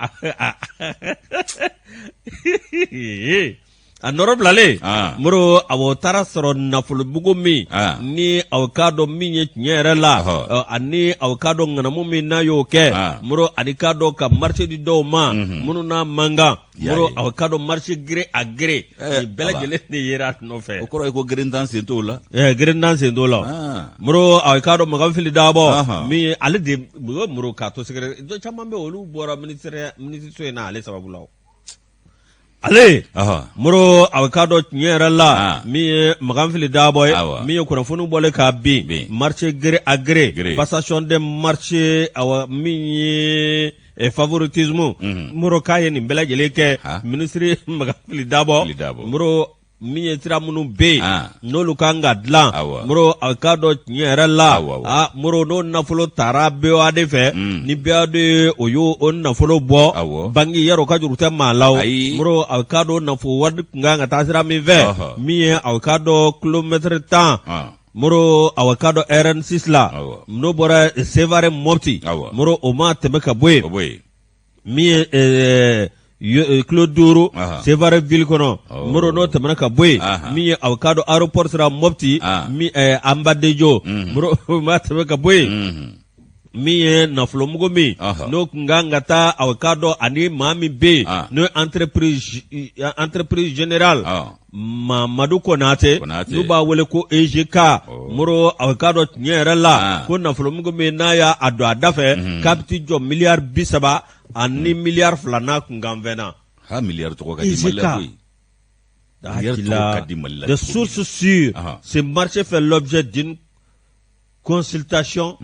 a nɔrɔ bilalen. Moro, a taara sɔrɔ nafolomugu min ni aw k'a dɔn min ye tiɲɛ yɛrɛ la, ani aw k'a dɔn ŋanamu min n'a y'o kɛ, Moro, ani k'a dɔn ka marché di dɔw ma minnu n'a man kan. Moro, aw k'a dɔn marché gré à gré, nin bɛɛ lajɛlen de yera a nɔfɛ. O kɔrɔ ye ko gerentan sen t'o la. Gerentan sen t'o la. Moro, aw k'a dɔn Makan Fili Dabɔ min, ale de Moro k'a to secrétaire, dɔ caman bɛ olu bɔra minisiriso in na ale sababu la. Ale, Moro, a k'a dɔn tiɲɛ yɛrɛ la, min ye Makan Fili Dabɔ ye, min ye kunnafoni bɔlen k'a bin marché gré à gré, passation de marché, awa, min ye favoritisme, Moro, k'a ye nin bɛɛ lajɛlen kɛ minisiri Makan Fili Dabɔ. Moro, min ye sira minnu bɛ yen n'olu kan ka dilan, Moro, a k'a dɔn tiɲɛ yɛrɛ la, a Moro, n'o nafolo taara BOAD fɛ, ni BOAD o y'o o nafolo bɔ banki yɛrɛ, o ka juru tɛ maa la. O Moro, a k'a dɔn nafolo wari tun kan ka taa sira min fɛ, min ye a k'a dɔn kilomɛtɛrɛ 10, Moro, a k'a dɔn RN6 la, n'o bɔra Sevare Mopti, Moro, o ma tɛmɛ ka bɔ yen, min ye kilo 5 Sevare ville kɔnɔ. Moro, n'o tɛmɛna ka bɔ yen, min ye aw k'a dɔn aéroport sira Mopti min Anbadejo, Moro, o ma tɛmɛ ka bɔ yen, min ye nafolomugu min n'o tun kan ka taa, aw k'a dɔn ani maa min bɛ yen n'o ye entreprise générale Mamadu Konate, n'u b'a wele ko EGK. Moro, aw k'a dɔn tiɲɛ yɛrɛ la ko nafolomugu min n'a y'a don a da fɛ, k'a bɛ t'i jɔ miliyari 30 ani miliyari 2 n'a kunkanfɛn na. Ha, miliyari tɔgɔ ka di Mali la koyi. Miliyari tɔgɔ ka di Mali la. De sources sûres, ce marché fait l'objet d'une consultation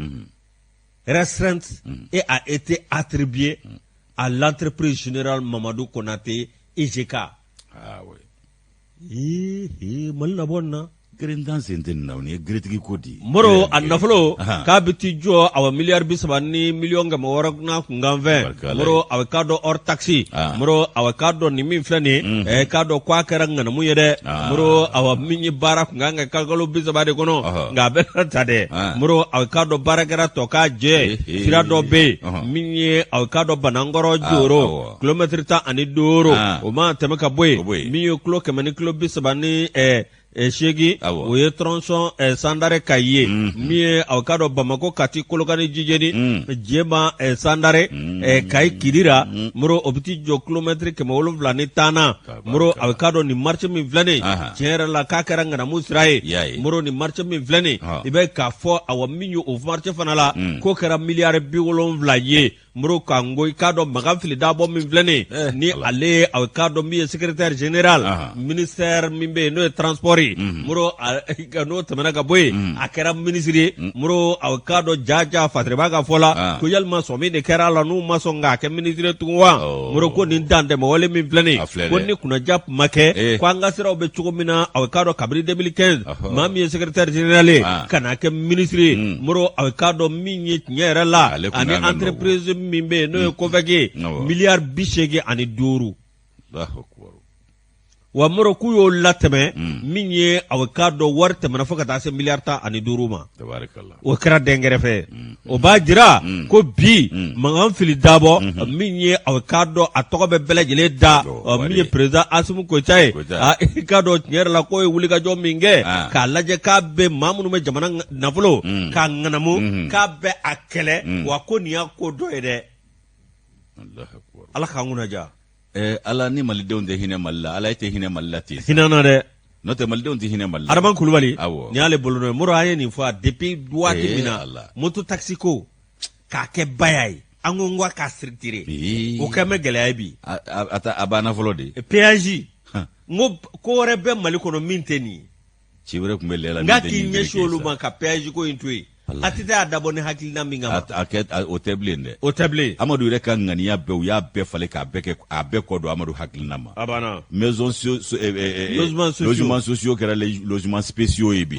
restreinte et a été attribué à l'entreprise générale Mamadou Konaté EGK. Ah oui. Ee, Mali labɔ nin na. Gerentan sen tɛ nin na, nin ye geretigi ko di. Moro, a nafolo k'a bɛ t'i jɔ awa miliyari 30 ni miliyɔn 600 n'a kunkanfɛn. Moro, awa k'a dɔn hors taxe. Moro, awa k'a dɔn nin min filɛ nin ye, k'a dɔn k'a kɛra ŋanamu ye dɛ. Moro, awa min ye baara kun kan ka kɛ kalo 30 de kɔnɔ, nka a bɛ ta dɛ. Moro, awa k'a dɔn baara kɛra tɔ k'a jɛ. Sira dɔ bɛ yen min ye, awa k'a dɔn Banankɔrɔ Joro, kilomɛtiri 15, o ma tɛmɛ ka bɔ yen, min ye kilo 100 ni kilo 38, o ye tronçon Sandare Kayi ye, min ye aw k'a dɔn Bamakɔ Kati Kolokani Jijeni Jema Sandare Kayi Kidira. Moro, o bɛ t'i jɔ kilomɛtiri 710 na. Moro, aw k'a dɔn nin marché min filɛ nin, tiɲɛ yɛrɛ la k'a kɛra ŋanamu sira ye. Moro, nin marché min filɛ nin, i bɛ k'a fɔ awa min ye o marché fana la, k'o kɛra miliyari 70 ye. Moro, kan ko i k'a dɔn Makan Fili Dabɔ min filɛ nin eh, ni ale ye aw k'a dɔn min ye secrétaire général ministère min bɛ yen n'o ye transport ye. Moro, n'o tɛmɛna ka bɔ yen, a kɛra ministre ye. Moro, aw k'a dɔn jaja Fatireba ka fɔ la ko yalima sɔmi de kɛra a la n'u ma sɔn k'a kɛ ministre ye tugun wa? Oh. Moro ko nin dantɛmɛwale min filɛ nin, ko ni kunnaja tun ma kɛ eh. ko an ka siraw bɛ cogo min na, aw k'a dɔn kabini 2015 maa min ye secrétaire général ye ka n'a kɛ ministre ye. Moro, aw k'a dɔn min ye tiɲɛ yɛrɛ la, ani entreprise min bɛ yen n'o ye mm. COVEC ye, miliyari 85. Wa Moro, k'u y'o latɛmɛ mm. min ye, aw k'a dɔn wari tɛmɛna fo ka taa se miliyari 15 ma. O kɛra dɛnkɛrɛfɛ. O b'a jira ko bi Makan Fili Dabɔ mm-hmm. min ye, aw k'a dɔn a tɔgɔ bɛ bɛɛ lajɛlen da, min ye président Asimi Goyita ye, i k'a dɔn tiɲɛ yɛrɛ la k'o ye wulikajɔ min kɛ ah. k'a lajɛ k'a bɛ maa minnu bɛ jamana nafolo mm. k'a ŋanamu mm-hmm. k'a bɛ a kɛlɛ mm. Wa ko nin y'a ko dɔ ye dɛ. Ala k'an kunna diya. Eh, ala ni malidenw tɛ hinɛ Mali la, ala e tɛ hinɛ Mali la ten. Hinɛ na dɛ. N'o tɛ malidenw tɛ hinɛ Mali la. Adama Kulubali, nin y'ale bolonɔ ye. Moro, an ye nin fɔ a depuis waati eh, min na moto taxi ko k'a kɛ baya ye, an ko n ko k'a structurer, o kɛ bɛ gɛlɛya ye bi. A banna fɔlɔ de. Péage, n ko ko wɛrɛ bɛ Mali kɔnɔ min tɛ nin ye. Ci wɛrɛ tun bɛ lɛ la. N k'a k'i ɲɛsin olu ma ka péage ko in to yen. ATT y'a dabɔ ni hakilina min kama. A kɛ o tɛ bilen dɛ. O tɛ bilen. Amadu yɛrɛ ka ŋaniya bɛɛ, u y'a bɛɛ falen k'a bɛɛ kɛ, a bɛɛ kɔ don Amadu hakilina ma. A banna. Maison logements sociaux. Logements sociaux kɛra logements spéciaux ye bi.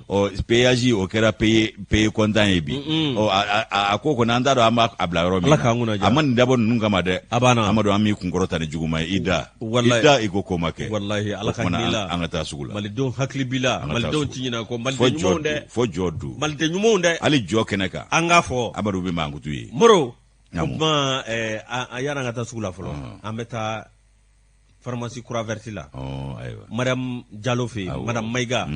Ɔ péage o kɛra payer payer comptant ye bi. Ɔ a ko kɔni an t'a dɔn an b'a bila yɔrɔ min na. Ala k'an kunna diya. A ma nin dabɔ ninnu kama dɛ. A banna. Amadu, an b'i kunkɔrɔta ni juguman ye i da. Walayi. I da i ko ko ma kɛ. Walahi, Ala ka hinɛ i la. An ka taa sugu la. Malidenw hakili b'i la. Malidenw ti ɲinɛ kɔ. Maliden ɲumanw dɛ. Fo jɔ don. Maliden ɲumanw dɛ. Hali jɔ kɛnɛ kan. An k'a fɔ. Amadu bɛ mankutu ye. Moro. O tuma yanni an ka taa sugu la fɔlɔ, an bɛ taa pharmacie Croix Verte la. Ayiwa. Mariam Jalo fɛ yen, Madame Mayiga.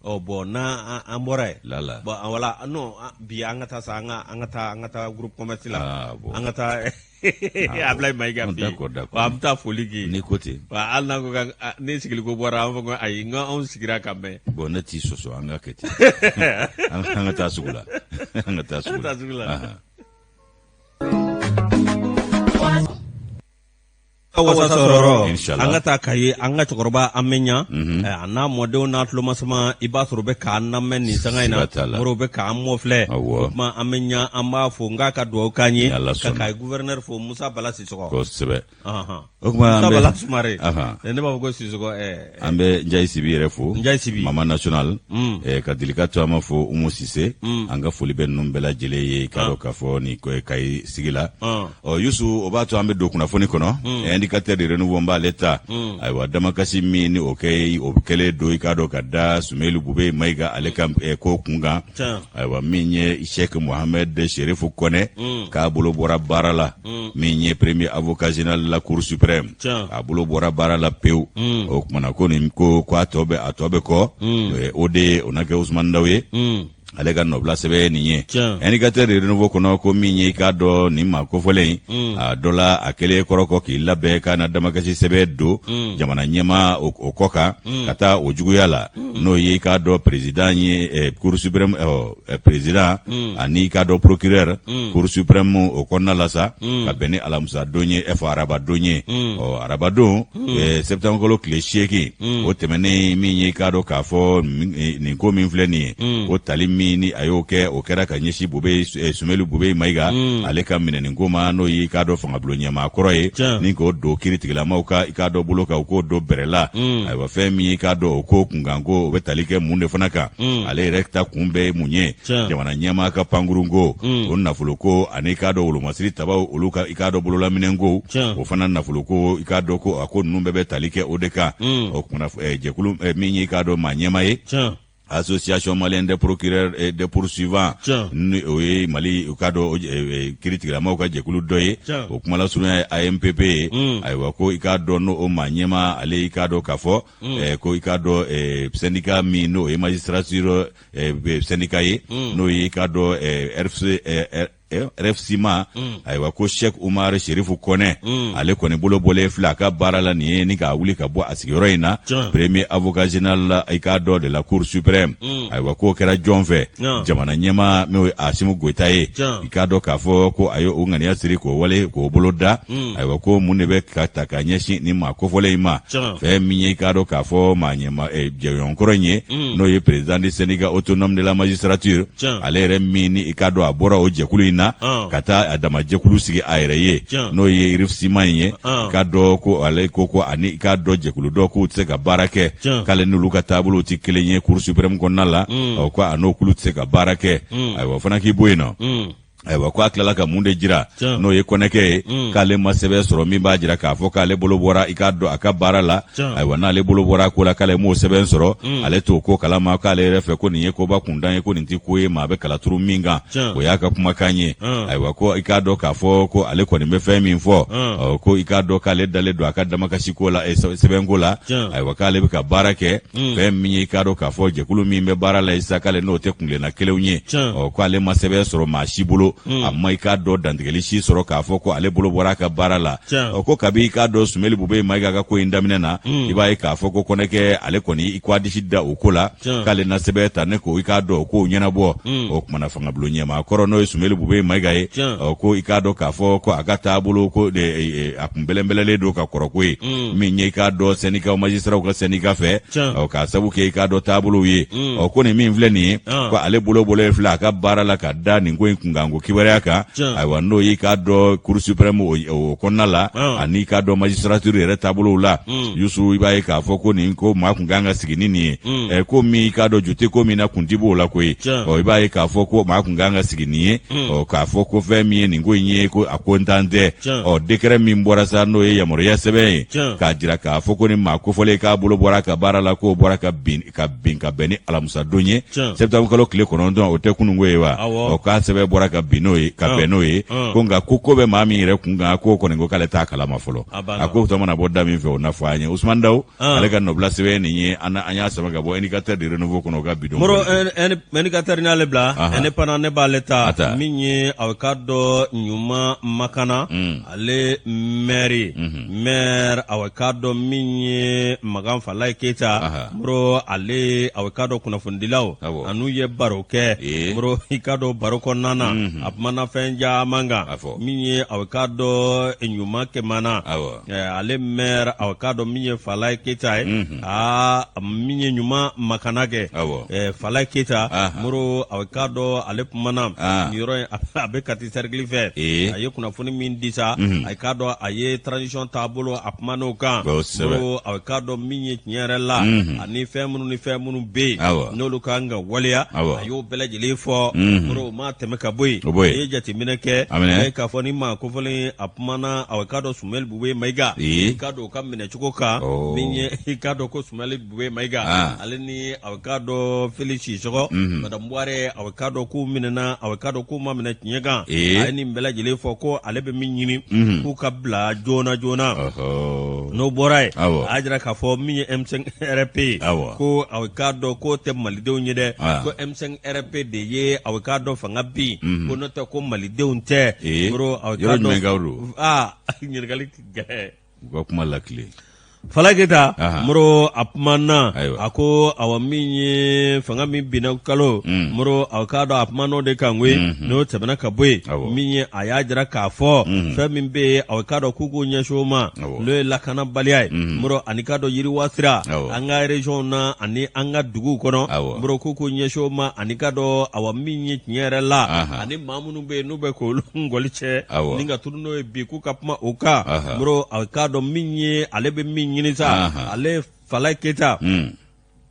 Ɔ bon, n'an an bɔra yen. Lala. Bon voilà, non, bi an ka taa sa, an ka taa an ka taa groupe commerce la. Ah, bon. An ka taa Ablaye Mayiga fɛ yen. D'accord, d'accord. An bɛ taa foli kɛ. N'i ko ten. Wa hali n'a ko ka ne sigili ko bɔra, an fɔ ko ayi, n ko anw sigira ka mɛn. Bon, ne t'i sɔsɔ, an ka kɛ ten. An ka taa sugu la. An ka taa sugu la. An ka taa sugu la. Wasa sɔrɔ an ka taa Kayi, an ka cɛkɔrɔba an bɛ ɲa mhm. a n'a mɔdenw n'a tulomasama, i b'a sɔrɔ u bɛ k'an lamɛn nin sanga in na. Moro, bɛ k'an mɔfilɛ. O tuma an bɛ ɲa, an b'a fo n k'a ka dugawu k'an ye, ka Kayi gouverneur fo, Musa Bala Sisɔkɔ. Kosɛbɛ. O tuma Musa Bala Sumare, ne b'a fɔ ko Sisɔkɔ. An bɛ Njayi Sibi yɛrɛ fo, Njayi Sibi mama national, ka Dilika Tɔama fo, Umu Sise, an ka foli bɛ ninnu bɛɛ lajɛlen ye k'a dɔn k'a fɔ nin Kayi sigi la. Ɔ Yusu, o b'a to an bɛ don kunnafoni kɔnɔ. Indicateur de renouveau, n b'ale ta. Ayiwa, damakasi min ni o kɛ o kɛlen don, i k'a dɔn ka da Sumelu Bube Mayiga ale ka ko kun kan. Ayiwa, min ye Sɛki Mohamɛd Serifu Kɔnɛ, k'a bolo bɔra baara la, min ye premier avocat général de la Cour suprême, a bolo bɔra baara la pewu. O kumana ko nin ko ko a tɔ bɛ a tɔ bɛ kɔ, o de ye o na kɛ Usumani Daw ye, ale ka nɔbila sɛbɛn ye nin ye. Indicateur de renouveau kɔnɔ, ko min ye i k'a dɔn nin maa kofɔlen in, a dɔ la a kɛlen kɔrɔ kɔ k'i labɛn k'a na damakasi sɛbɛn don jamana ɲɛmaa o kɔ kan ka taa o juguya la, n'o ye i k'a dɔn président ye Cour suprême, président ani i k'a dɔn procureur Cour suprême o kɔnɔna la sa, ka bɛn ni alamisa don ye, fɔ araba don ye. Ɔ araba don, septembre kalo tile 8 o tɛmɛnen, min ye i k'a dɔn k'a fɔ nin ko min filɛ nin ye, o tali min min ni a y'o kɛ, o kɛra ka ɲɛsin Bube Sumelu Bube Mayiga ale ka minɛni ko ma, n'o ye i k'a dɔn fangabulon ɲɛmaa kɔrɔ ye, ni k'o don kiritigilamaw ka i k'a dɔn bolo kan, u k'o don bɛrɛ la. Ayiwa, fɛn min i k'a dɔn o ko kunkanko, o bɛ tali kɛ mun de fana kan? Ale yɛrɛ ta kun bɛɛ ye mun ye? Jamana ɲɛmaa ka pankurunko, o nafoloko, ani i k'a dɔn wolomasiri tabaw, olu ka i k'a dɔn bololaminɛnko, o fana nafoloko, i k'a dɔn ko a ko ninnu bɛɛ bɛ tali kɛ o de kan. O kumana jɛkulu min ye i k'a dɔn maa ɲɛmaa ye, Association malienne des procureurs et des poursuivants, ni o ye Mali u k'a dɔn kiritigilamaw ka jɛkulu dɔ ye, o kuma lasurunya ye AMPP ye. Ayiwa, ko i k'a dɔn n'o o maa ɲɛmaa, ale i k'a dɔn k'a fɔ ko i k'a dɔn syndicat min n'o ye magistrature syndicat ye, n'o ye i k'a dɔn RFC RFSIMA. Ayiwa, ko Sheikh Umar Sherifu Kɔnɛ, ale kɔni bolo bɔlen filɛ a ka baara la nin ye, ni k'a wuli ka bɔ a sigiyɔrɔ in na, premier avocat général i k'a dɔn de la Cour suprême. Ayiwa, k'o kɛra jɔn fɛ? Jamana ɲɛmaa n'o ye Asimu Goyita ye. I k'a dɔn k'a fɔ ko a ye o ŋaniya siri k'o wale k'o bolo da. Ayiwa, ko mun de bɛ ka ta ka ɲɛsin nin maa kofɔlen in ma? Fɛn min ye i k'a dɔn k'a fɔ maa ɲɛma jɛɲɔgɔnkɔrɔ in ye, n'o ye président du syndicat autonome de la magistrature, ale yɛrɛ min ni i k'a dɔn a bɔra o jɛkulu in na ka taa a dama jɛkulu sigi a yɛrɛ ye, n'o ye RFSIMA in ye. I k'a dɔn ko ale ko ko ani i k'a dɔn jɛkulu dɔ k'u tɛ se ka baara kɛ, k'ale n'olu ka taabolow tɛ kelen ye Cour suprême kɔnɔna la. Ɔ, ko a n'o kulu tɛ se ka baara kɛ. Ayiwa, o fana k'i bɔ yen nɔ. Ayiwa, ko a tilala ka mun de jira? N'o ye Kɔnɛkɛ ye, k'ale ma sɛbɛn sɔrɔ min b'a jira k'a fɔ k'ale bolo bɔra i k'a dɔn a ka baara la. Ayiwa, n'ale bolo bɔra a ko la, k'ale m'o sɛbɛn sɔrɔ, ale t'o ko kalama. K'ale yɛrɛ fɛ, ko nin ye koba kuntan ye, ko nin tɛ ko ye maa bɛ kala turu min kan. O y'a ka kumakan ye. Ayiwa, ko i k'a dɔn k'a fɔ ko ale kɔni bɛ fɛn min fɔ, ko i k'a dɔn k'ale dalen don a ka damakasi ko la, sɛbɛnko la. Ayiwa, k'ale bɛ ka baara kɛ fɛn min ye, i k'a dɔn k'a fɔ jɛkulu min bɛ baara la isa, k'ale n'o tɛ kuntilenna kelenw ye. Ɔ, k'ale ma sɛbɛn sɔrɔ maa si bolo, a ma i k'a dɔn dantigɛli si sɔrɔ k'a fɔ ko ale bolo bɔra a ka baara la. Ɔ, ko kabi i k'a dɔn Sumeli Bube Mayiga ka ko in daminɛ na, i b'a ye k'a fɔ ko Kɔnɛkɛ ale kɔni i ko a disi da o ko la, k'ale na sɛbɛn ta ne ko i k'a dɔn o kow ɲɛnabɔ. O kumana fangabulon ɲɛmaa kɔrɔ, n'o ye Sumeli Bube Mayiga ye, ɔ, ko i k'a dɔn k'a fɔ ko a ka taabolo ko a kun bɛlɛnbɛlɛlen don ka kɔrɔ ko ye min ye i k'a dɔn syndicat magistraw ka syndicat fɛ, ɔ, k'a sabu kɛ i k'a dɔn taabolow ye. Ɔ, ko nin min filɛ nin ye, ko ale bolo bɔlen filɛ a ka baara la ka da nin ko in kunkanko kibaruya kan. Ayiwa, n'o y'i k'a dɔn Cour suprême o kɔnɔna la, ani i k'a dɔn magistrature yɛrɛ taabolow la. Yusu, i b'a ye k'a fɔ ko nin ko maa kun kan ka sigi ni nin ye, ko min i k'a dɔn ju tɛ ko min na, kun ti b'o la koyi. Ɔ, i b'a ye k'a fɔ ko maa kun kan ka sigi nin ye, ɔ, k'a fɔ ko fɛn min ye nin ko in ye, ko a ko ntan tɛ. Ɔ, décret min bɔra sa, n'o ye yamaruya sɛbɛn ye k'a jira k'a fɔ ko ni maa kofɔlen k'a bolo bɔra a ka baara la, k'o bɔra ka bin ka bin ka bɛn ni alamisadon ye, septembre kalo tile 9, o tɛ kununko ye wa? Ɔ, k'a sɛbɛn bɔra ka bin n'o ye, ka bɛn n'o ye, ko nka ko ko bɛ maa min yɛrɛ kun kan, k'o kɔni ko k'ale t'a kalama fɔlɔ. A ko tɔ mana bɔ da min fɛ, o na fɔ an ye. Usman Daw, ale ka nɔbila sɛbɛn nin ye, an y'a sama ka bɔ Indicateur du Renouveau kɔnɔ, o ka bidon. Moro, Indicateur n'ale bila, Indépendant ne b'ale ta. Min ye aw k'a dɔn ɲuman makana, ale maire, maire aw k'a dɔn min ye Makan Falaye Keyita. Moro, ale aw k'a dɔn kunnafonidilaw an'u ye baro kɛ. Moro, i k'a dɔn baro kɔnɔna na, a kumana fɛn caman kan. Min ye aw k'a dɔn ɲuman kɛmana, ale maire aw k'a dɔn min ye Falaye Keyita ye, aa, min ye ɲuman makana kɛ Falaye Keyita. Moro, aw k'a dɔn ale kumana nin yɔrɔ in, a bɛ Kati cercle fɛ. A ye kunnafoni min di sa, a k'a dɔn a ye transition taabolo, a kuman'o kan. Moro, aw k'a dɔn min ye tiɲɛ yɛrɛ la, ani fɛn minnu ni fɛn minnu bɛ yen n'olu ka kan ka waleya, a y'o bɛɛ lajɛlen fɔ. Moro, o ma tɛmɛ ka bɔ yen, i ye jateminɛ kɛ k'a fɔ ni maa kofɔlen a kumana, aw k'a dɔn Sumɛli Bube Mayiga, i k'a dɔn o ka minɛcogo kan, min ye i k'a dɔn ko Sumɛli Bube Mayiga, ale ni aw k'a dɔn Felix Sisɔkɔ, Madame Buwarɛ, aw k'a dɔn k'u minɛna, aw k'a dɔn k'u ma minɛ tiɲɛ kan. A ye nin bɛɛ lajɛlen fɔ ko ale bɛ min ɲini, k'u ka bila joona joona. N'o bɔra yen, a y'a jira k'a fɔ min ye M5 RP ye, ko aw k'a dɔn k'o tɛ malidenw ye dɛ, ko M5 RP de ye aw k'a dɔn fanga bin, ko n'o tɛ ko malidenw tɛ. Moro, aw k'a dɔn aa, ɲininkali gɛlɛn. U ka kuma lakile. Falaye Keyita Moro a kumana a ko awa min ye fanga min binna kalo mm. Moro a k'a dɔn a kumana o de kan koyi mm-hmm. n'o tɛmɛna ka bɔ yen min ye a y'a jira k'a fɔ mm-hmm. fɛn min bɛ yen a k'a dɔn k'u k'u ɲɛsin o ma n'o ye lakanabaliya ye mm-hmm. Moro ani k'a dɔn yiriwa sira an ka région na ani an ka duguw kɔnɔ Moro k'u k'u ɲɛsin o ma ani k'a dɔn awa min ye tiɲɛ yɛrɛ la ani maa minnu bɛ yen n'u bɛ k'olu ngɔli cɛ ni ka tunun n'o ye bi k'u ka kuma o kan Moro a k'a dɔn min ye ale bɛ min ɲini sa ale Falaye Keyita hmm.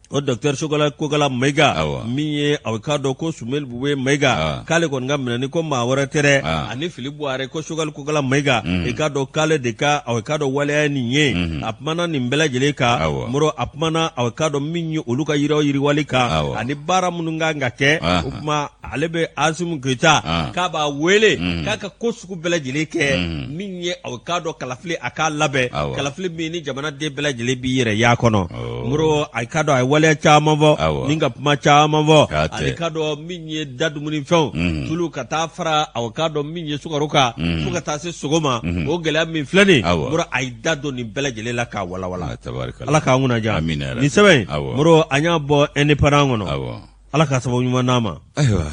o docteur Choguel Kokala Mayiga min ye a k'a dɔn ko Sumeli Bube Mayiga k'ale kɔni ka minɛni ko maa wɛrɛ tɛ dɛ ani Fili Buware ko Choguel Kokala Mayiga hmm. i k'a dɔn k'ale de ka a k'a dɔn waleya ye nin ye hmm. a kumana nin bɛɛ lajɛlen kan Moro a kumana a k'a dɔn min ye olu ka yiriwa yiriwali kan ani baara minnu kan ka kɛ o tuma ale bɛ Asimi Goyita ah. k'a b'a wele mm. k'a ka ko sugu bɛɛ lajɛlen kɛ mm. min ye aw k'a dɔn kalafili a k'a labɛn kalafili min ni jamanaden bɛɛ lajɛlen b'i yɛrɛ y'a kɔnɔ oh. Moro a k'a dɔn a ye waleya caman fɔ ni ka kuma caman fɔ ani k'a dɔn min ye da dumunifɛnw mm. tulu ka taa fara aw k'a dɔn min ye sukaro kan fo ka taa se sogo ma o gɛlɛya min filɛ nin Moro a ye da don nin bɛɛ lajɛlen la k'a walawala ah, Ala k'an kunna diya nin sɛbɛn Moro an y'a bɔ Indépendant kɔnɔ Ala ka sababu ɲuman d'an ma. Ayiwa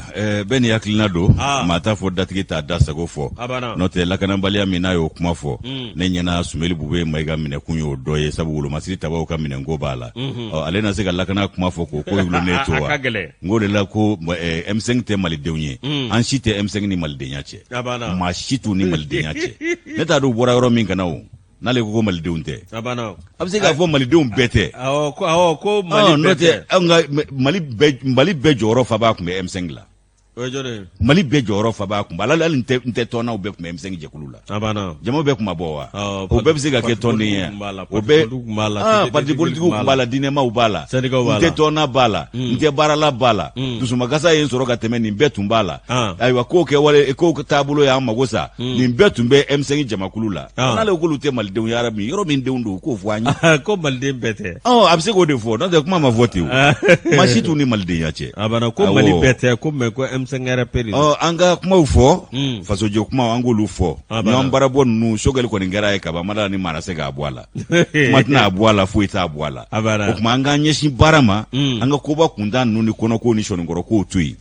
bɛɛ n'i hakilina don. Maa t'a fɔ datigi t'a da sago fɔ. N'o tɛ lakanabaliya min n'a y'o kuma fɔ. Ne ɲɛna Sumeli Bube Mayiga minɛkun y'o dɔ ye sabu wolomasiri tabaw ka minɛnko b'a la. Ɔ ale na se ka lakana kuma fɔ k'o ko wulonnen to wa? A ka gɛlɛn. N k'o de la ko M5 tɛ malidenw ye. An si tɛ M5 ni malidenya cɛ. A banna. Maa si t'u ni malidenya cɛ. Ne t'a dɔn u bɔra yɔrɔ min ka na o. N'ale ko ko malidenw tɛ a banna a bɛ se k'a fɔ malidenw bɛɛ tɛ awɔ ko awɔ ko mali bɛɛ tɛ anw ka mali bɛɛ mali bɛɛ jɔyɔrɔ fa b'a kun bɛ M5 la o ye jɔni ye mali bɛɛ jɔyɔrɔ fa b'a kun hali hali n tɛ tɔnnaw bɛɛ tun bɛ M5 jɛkulu la a banna jama bɛɛ tun ma bɔ wa o bɛɛ bɛ se ka kɛ tɔnden ye o bɛɛ parti politikiw tun b'a la diinɛmaw b'a la syndicats b'a la n tɛ tɔnna b'a la n tɛ baarala b'a la dusumakasa ye n sɔrɔ ka tɛmɛ nin bɛɛ tun b'a la ayiwa kow kɛwale kow taabolo y'an mago sa nin bɛɛ tun bɛ M5 jamakulu la ah. n'ale k'olu tɛ malidenw ye min yɔrɔ min denw don k'o fɔ an ye ko maliden bɛɛ tɛ ɔ a bɛ se k'o de fɔ n'o tɛ kuma ma fɔ ten o maa si t'u ni malidenya cɛ a banna ko mali bɛɛ tɛ ko mais ko M5RP de ɔ an ka kumaw fɔ hmm. fasojɔ kumaw an k'olu fɔ ɲɔgɔn baarabɔ ninnu Sogɛli kɔni kɛra ye kaban ma ni maa na se k'a bɔ a la kuma tɛna a bɔ a la foyi t'a bɔ a la o tuma an k'an ɲɛsin baara ma hmm. an ka koba kuntan ninnu ni kɔnɔko ni sɔnnikɔrɔkow to yen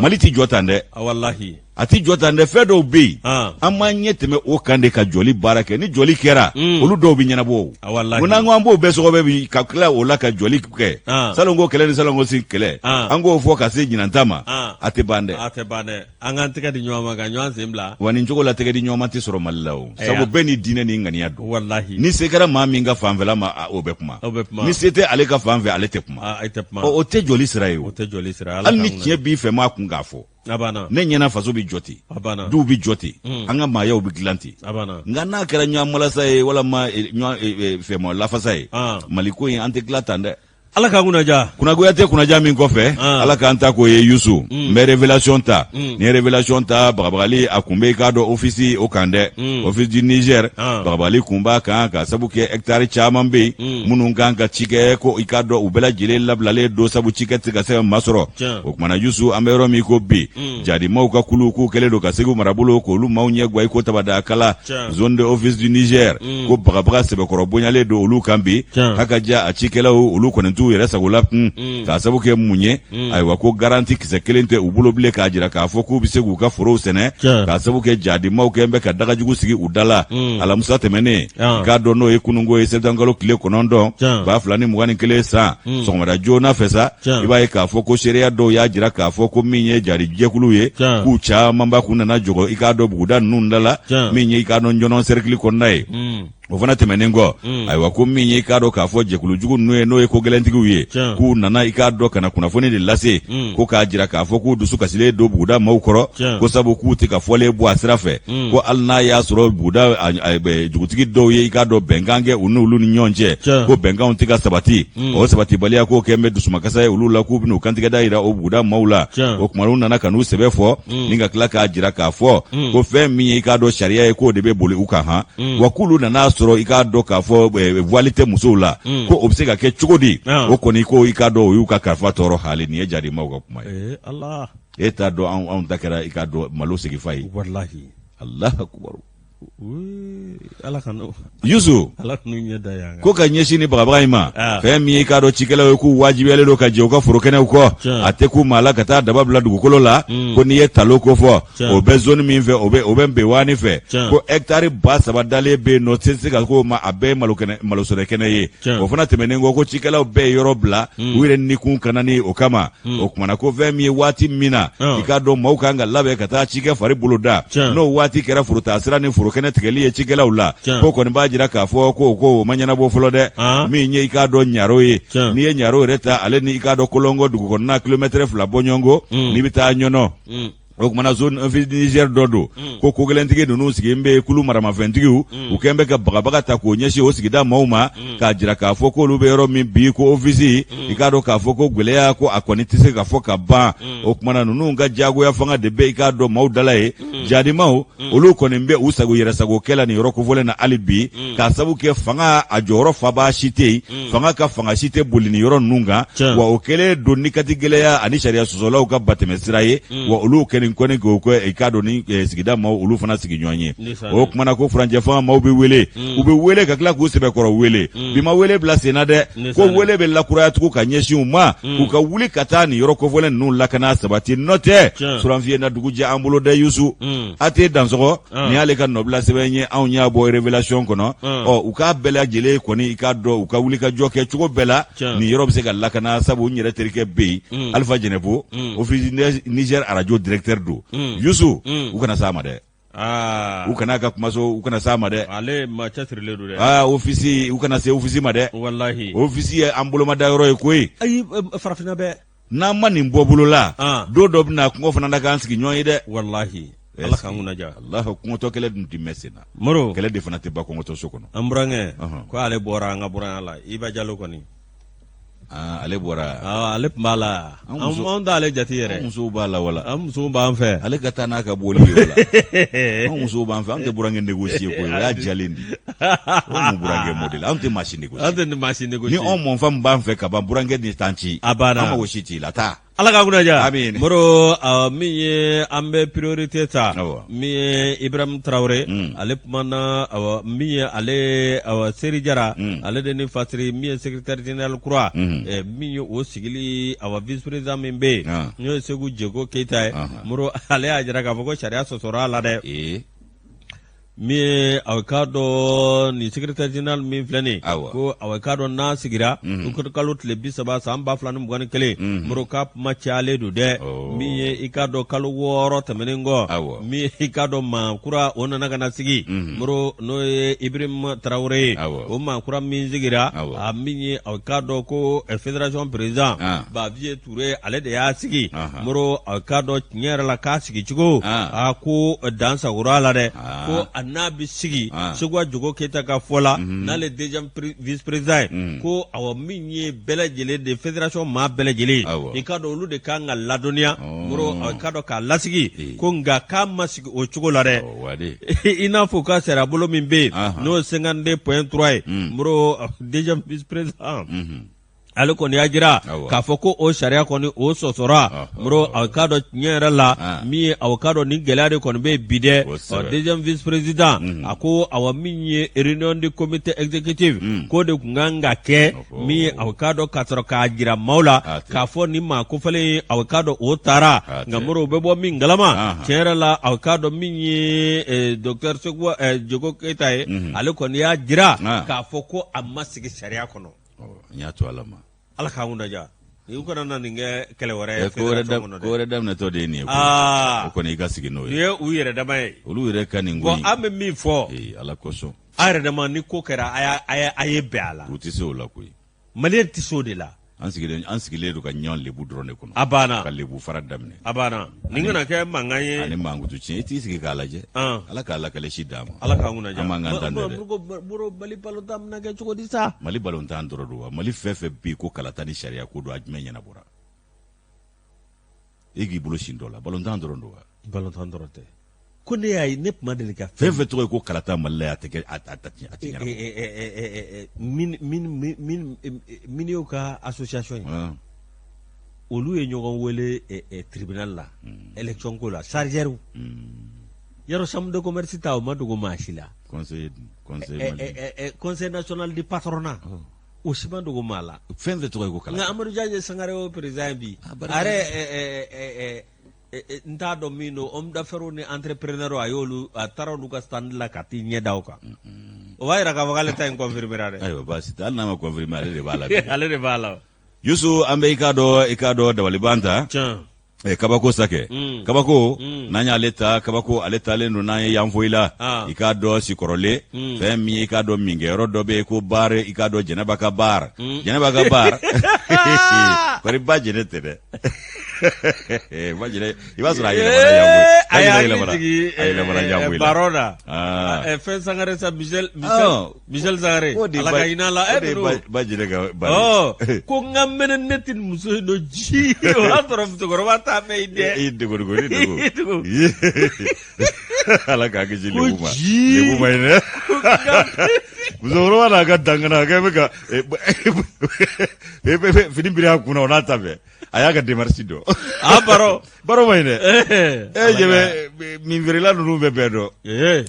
mali tɛ jɔ tan dɛ walahi a tɛ jɔ tan dɛ fɛn dɔw bɛ yen an b'an ɲɛ tɛmɛ o kan de ka jɔli baara kɛ ni jɔli kɛra mm. olu dɔw bɛ ɲɛnabɔ o ko n'an ko an b'o bɛɛ sɔgɔbɛ bi ka tila o la ka jɔli kɛ salon ko kɛlɛ ni salon ko si kɛlɛ an k'o fɔ ka se ɲinan ta ma a tɛ ban dɛ a tɛ ban dɛ an k'an tɛgɛ di ɲɔgɔn ma ka ɲɔgɔn sen bila wa nin cogo la tɛgɛ di ɲɔgɔn ma tɛ sɔrɔ mali la o sabu bɛɛ ni diinɛ ni ŋaniya don walahi ni se kɛra maa min ka fanfɛla ma o bɛ kuma o bɛ kuma ni se tɛ ale ka fan fɛ ale tɛ kuma o tɛ jɔli sira ye o tɛ jɔli sira hali ni tiɲɛ b'i fɛ maa kun k'a fɔ ne ɲɛna faso bɛ jɔ ten duw bɛ jɔ ten mm. an ka maayaw bɛ dilan ten nka n'a kɛra ɲɔgɔn malasa ye walama eh, ɲɔgɔn eh, eh, fɛmɔ lafasa ye ah. mali ko in an tɛ dilan tan dɛ ala k'an kunnaja kunnagoya tɛ kunnaja min kɔfɛ ah. ala k'an ta k'o ye yusu mm. n bɛ révélation ta mm. ni ye révélation ta bagabagali a kun bɛ i k'a dɔn ofisi o kan dɛ office du niger ah. bagabagali kun b'a kan ka sabu kɛ hɛkitari caman bɛ yen minnu kan ka cikɛ ko i k'a dɔn u bɛɛ lajɛlen labilalen don sabu cikɛ tɛ ka se ka masɔrɔ o kumana yusu an bɛ yɔrɔ min ko bi mm. jadimaw ka kulu k'u kɛlen don ka segu marabolo k'olu maaw ɲɛ gwa i ko tabadakala zone de office du niger mm. ko bagabaga sɛbɛkɔrɔ bonyalen don olu kan bi haka ja a cikɛlaw olu kɔni t'u yɛrɛ sago la kun mm. k'a sabu kɛ mun ye ayiwa ko garanti kisɛ kelen tɛ u bolo bilen k'a jira k'a fɔ k'u bɛ se k'u ka forow sɛnɛ k'a sabu kɛ jadimaw kɛn bɛ ka dagajugu sigi u da la alamisa tɛmɛnen i k'a dɔn n'o ye kununko ye sɛtanburu kalo tile 9 2021 san hmm. sɔgɔmada joona fɛ sa i b'a ye k'a fɔ ko seereya dɔw y'a jira k'a fɔ ko min ye jadi jɛkuluw ye k'u camanba kun nana jɔgɔ i k'a dɔn buguda ninnu da la min ye i k'a dɔn ɲɔnɔn sɛrikili kɔnɔna ye hmm. o fana tɛmɛnen kɔ hmm. ayiwa ko min ye i k'a dɔn k'a fɔ jɛkulujugu ninnu ye n'o ye ko gɛlɛntigiw ye k'u nana i k'a dɔn ka na kunnafoni de lase ko k'a jira k'a fɔ k'u dusu kasilen don buguda maaw kɔrɔ ko sabu k'u tɛ ka fɔlen bɔ a sira fɛ mm. ko hali n'a y'a sɔrɔ buguda dugutigi dɔw ye i k'a dɔn bɛnkan kɛ u n'olu ni ɲɔgɔn cɛ ko bɛnkanw tɛ ka sabati mm. o sabatibaliya ko kɛn bɛ dusumakasa ye olu la k'u bɛn'u kantigɛda yira o buguda maaw la o kuma u nana ka n'u sɛbɛ fɔ mm. ni ka tila k'a jira k'a fɔ ko fɛn min ye i k'a dɔn sariya ye k'o de bɛ boli u kan han wa k'olu nan'a sɔrɔ i k'a dɔn k'a fɔ voile tɛ musow la ko o bɛ se ka kɛ cogo di ah. o kɔni ko i k'a dɔn o y'u ka karifa tɔɔrɔ hali nin ye jadimaw ka kuma ye eh, e t'a dɔn anw ta kɛra i k'a dɔn malo segifa ye walahi Alahu akubaru Ala ka Yusu ala kan'u ɲɛ da yan ko ka ɲɛsin ni bagabaga in ma ah. fɛn min ye i k'a dɔn cikɛlaw ye k'u wajibiyalen don ka jɛ u ka forokɛnɛw kɔ a tɛ k'u maa la ka taa daba bila dugukolo la hmm. ko n'i ye talo ko fɔ o bɛ zone min fɛ o bɛ o bɛ Nbewani fɛ ko hɛkitari 3000 dalen bɛ yen nɔ se se ka k'o ma a bɛɛ ye malokɛnɛ malosɛnɛkɛnɛ ye o fana tɛmɛnen kɔ ko cikɛlaw bɛɛ ye yɔrɔ bila hmm. u yɛrɛ nikun kanani o kama hmm. o kumana ko fɛn min ye waati min na i k'a dɔn maaw kan ka labɛn ka taa cikɛ fari boloda n'o waati kɛra forotaasira ni forokɛnɛ tigɛli ye cikɛlaw la ko kɔni b'a jira k'a fɔ ko ko o ma ɲɛnabɔ fɔlɔ dɛ min ye i k'a dɔn ɲaro ye n'i ye ɲaro yɛrɛ ta ale ni i k'a dɔn kolongo dugu kɔnɔna kilomɛtɛrɛ 2 bɔɲɔgɔnko hmm. n'i bɛ taa ɲɔnɔ hmm. o kumana zone office Niger dɔ don mm. ko kogɛlɛntigi ninnu sigilen bɛ kulu maramafɛntigiw mm. u kɛn bɛ ka bagabaga ta k'o ɲɛsin o sigida maaw ma mm. k'a jira k'a fɔ k'olu bɛ yɔrɔ min bi ko office i k'a dɔn k'a fɔ ko gɛlɛya ko a kɔni tɛ se ka fɔ ka ban o kumana ninnu ka jagoya fanga de bɛ i k'a dɔn maaw dala ye jadimaw olu kɔni bɛ u sago yɛrɛ sago kɛ la nin yɔrɔ kofɔlen na hali bi k'a sabu kɛ fanga a jɔyɔrɔ fabaa si tɛ yen fanga ka fanga si tɛ boli nin yɔrɔ ninnu kan wa o kɛlen don ni kati gɛlɛya ani sariya sɔsɔlaw ka batɛmɛ sira ye mm. wa olu kɛlen kɔni k'o kɛ i k'a dɔn ni eh, sigida maaw olu fana sigiɲɔgɔn ye o kumana ko furancɛ fanga maaw bɛ wele mm. u bɛ wele ka tila k'u sɛbɛkɔrɔ wele mm. bi ma wele bila sen na dɛ ko wele bɛ lakuraya tugun ka ɲɛsin u ma u ka wuli ka taa nin yɔrɔ kofɔlen ninnu lakana sabati n'o tɛ suranfiye na dugu jɛ an bolo dɛ yusu a tɛ dansɔgɔ ah. nin y'ale ka nɔbila sɛbɛn ye anw y'a bɔ révélation kɔnɔ ah. ɔ u k'a bɛɛ lajɛlen kɔni i k'a dɔn u ka wuli ka jɔ kɛ cogo bɛɛ la nin yɔrɔ bɛ se ka lakana sabu n yɛrɛ terikɛ bɛ yen mm. Alifa Jɛnɛpo mm. Office Niger arajo directeur don mm. Yusu u kana s'a ma dɛ ah. u kana ka kumaso u kana s'a ma dɛ ale maa cɛsirilen don dɛ aa office u kana se office ma dɛ walahi office ye an bolomada yɔrɔ ye koyi ayi farafinna bɛɛ n'an ma nin bɔ bolo la ah. don dɔ bɛna kɔngɔ fana na k'an sigiɲɔgɔn ye dɛ walahi ala k'an kunna diya alahi kɔngɔtɔ kɛlɛ dun tɛ mɛn sen na moro kɛlɛ de fana tɛ ban kɔngɔtɔ so kɔnɔ an burankɛ ko ale bɔra an ka buranya la Iba Jalo kɔni ah, ale bɔra ah, ale tun b'a la anw t'ale jate yɛrɛ an musow b'a la wala an musow b'an fɛ ale ka taa n'a ka bɔli ye o la anw musow b'an fɛ an tɛ burankɛ négocier koyi o y'a jalen di o mun burankɛ modèle anw tɛ maa si négocier an tɛ maa si négocier ni anw mɔnfa b'an fɛ ka ban burankɛ ni t'an ci a banna an mago si t'i la taa ala k'an kunna diya Amin. moro min ye an bɛ priorité ta Awɔ. min ye Ibrahim Traoré Mm. ale kumana awɔ, min ye ale awɔ, Seri Jara Mm. ale de ni Fasiri min ye secrétaire général kura Mm. min ye o sigili awa vice président min bɛ yen Ah. n'o ye Segu Jeko Keyita ye Ahan. moro ale y'a jira k'a fɔ ko sariya sɔsɔra a la dɛ ee min ye aw k'a dɔn nin secrétaire général min filɛ nin ye Awɔ. ko aw k'a dɔn n'a sigira mhm. kalo tile 30 san 2021 mhm. moro k'a kuma cayalen don dɛ oh. min ye i k'a dɔn kalo 6 tɛmɛnen kɔ Awɔ. min ye i k'a dɔn maa kura o nana ka na sigi mhm. moro n'o ye Ibrahim Traoré ye Awɔ. o maa kura min sigira Awɔ. a min ye aw k'a dɔn ko eh, fédération président Ah. Bavieux Touré ale de y'a sigi Ahan. moro a k'a dɔn tiɲɛ yɛrɛ la k'a sigi cogo Ah. a ko dan sagora a la dɛ Ah. ko a n'a bɛ sigi Ah. Seguba Jogo Keyita ka fɔ la n'ale deuxième vice président ye Mhm. ko awɔ min ye bɛɛ lajɛlen de fédération maa bɛɛ lajɛlen Awɔ. i k'a dɔn olu de kan ka ladɔnniya Oh. moro a k'a dɔn k'a lasigi Eh. ko nka k'a ma sigi o cogo la dɛ Ɔ, wade i n'a fɔ u ka sariyabolo min bɛ yen Ahan. n'o ye 52.3 ye Mm. moro deuxième vice président Mhm. ale kɔni y'a jira k'a fɔ ko o sariya kɔni o sɔsɔra moro a k'a dɔn tiɲɛ yɛrɛ la ah. min ye aw k'a dɔn nin gɛlɛya de kɔni bɛ bi dɛ deuxième vice président mhm. a ko awa min ye réunion du comité exécutif mm. k'o de tun kan ka kɛ min ye aw k'a dɔn ka sɔrɔ k'a jira maaw la ah, k'a fɔ nin maa kofɔlen ye aw k'a dɔn o taara ah, nka moro o bɛ bɔ min kalama tiɲɛ yɛrɛ la aw k'a dɔn min ye eh, docteur Seguba eh, Jogo Keyita ye mhm. ale kɔni y'a jira k'a fɔ ko a ma sigi sariya kɔnɔ n y'a to ala ma ala k'an kunna diya u kana na nin kɛ kɛlɛ wɛrɛ ye ko wɛrɛ daminɛtɔ de ye nin ye o kɔni i ka sigi n'o ye nin ye u yɛrɛ dama ye olu yɛrɛ ka nin ko an bɛ min fɔ ala kosɔn a yɛrɛ dama ni ko kɛra a ye bɛn a la u tɛ se o la koyi maliyɛn tɛ se o de la an sigilen an sigilen don ka ɲɔgɔn lebu dɔrɔn de kɔnɔ a banna ka lebu fara daminɛ a banna nin kana kɛ mankan ye ani mankutu tiɲɛ i t'i sigi k'a lajɛ ala k'a lakale si d'an ma ala k'an kunna an b'an kan tan dɛ boro mali balontan bɛna kɛ cogo di sa mali balontan dɔrɔn don wa mali fɛn fɛn bɛ yen ko kalata ni sariya ko don a jumɛn ɲɛnabɔra e k'i bolo sin dɔ la balontan dɔrɔn don wa balontan dɔrɔn tɛ ko ne y'a ye ne tun ma deli ka fɛn fɛn tɔgɔ ye ko kalata mali la a tɛ kɛ a tɛ ɲɛnabɔ miniw ka association ye olu ye ɲɔgɔn wele tribunal la élection ko la chargeur Yɔrɔ chambre de commerce ta o ma dogo maa si la. Conseil conseil Conseil national du patronat. O si ma dogo maa la. Fɛn fɛn tɔgɔ ye ko kalan. Nka Amadu Jaje Sangare o président ye bi. A yɛrɛ n t'a dɔn min don homme d'affaires ni entrepreneur a y'olu a taara olu ka stand la ka t'i ɲɛ da o kan. O b'a jira k'a fɔ k'ale ta in confirmer dɛ. Ayiwa baasi tɛ hali n'a ma confirmer ale de b'a la. Ale de b'a la. Yusu an bɛ i k'a dɔn dabaliban ta. Tiɲɛ. Kabako sakɛ kabako n'an y'ale ta kabako ale talen don n'an ye Yanfolila ah. i k'a dɔn sikɔrɔlen fɛn min ye i k'a dɔn minkɛyɔrɔ dɔ bɛ yen ko bar i k'a dɔn jɛnɛba ka bar jɛnɛba ka bar kɔri ba jɛnɛ tɛ dɛ ba jɛnɛ i b'a sɔrɔ a yɛlɛmana yanfoyi a y'a yɛlɛmana a yɛlɛmana Yanfolila baro la ah. Fɛn sangare sa Michel Michel ah. Michel Sangare ala ka hinɛ a la e ninnu ba jɛnɛ ka bar ko n ka mɛnɛ ne tɛ nin muso in dɔn ji o y'a sɔrɔ musokɔrɔba t'a mɛn i dɛ i dogo dogo ni dogo ala k'a kisi lebu ma lebu ma ɲi dɛ musokɔrɔba n'a ka dangana a kɛ bɛ ka fini biri a kunna o n'a ta bɛɛ a y'a ka démarche dɔn a baro baro ma ɲi dɛ e ɲɛ bɛ minfeerela ninnu bɛ bɛɛ dɔn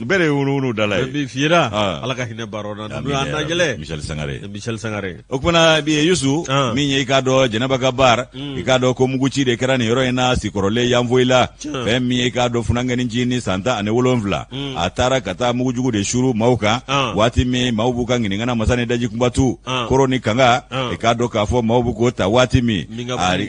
bɛɛ de ye wunu da la ye bi fiyera ala ka hinɛ baro na ninnu y'an lajɛlɛ Michel Sangare Michel Sangare o kumana bi Yusu min ye i k'a dɔn Jɛnɛba ka bar i k'a dɔn ko muguci de kɛra nin yɔrɔ in na Sikɔrɔlen Yanfolila fɛn min ye i k'a dɔn funankɛnin san 17 a taara ka taa mugujugu de suru maaw kan waati min maaw b'u ka ɲininkana masa ni daji kunbatu koro ni kanga i k'a dɔn k'a fɔ maaw b'u k'o ta waati min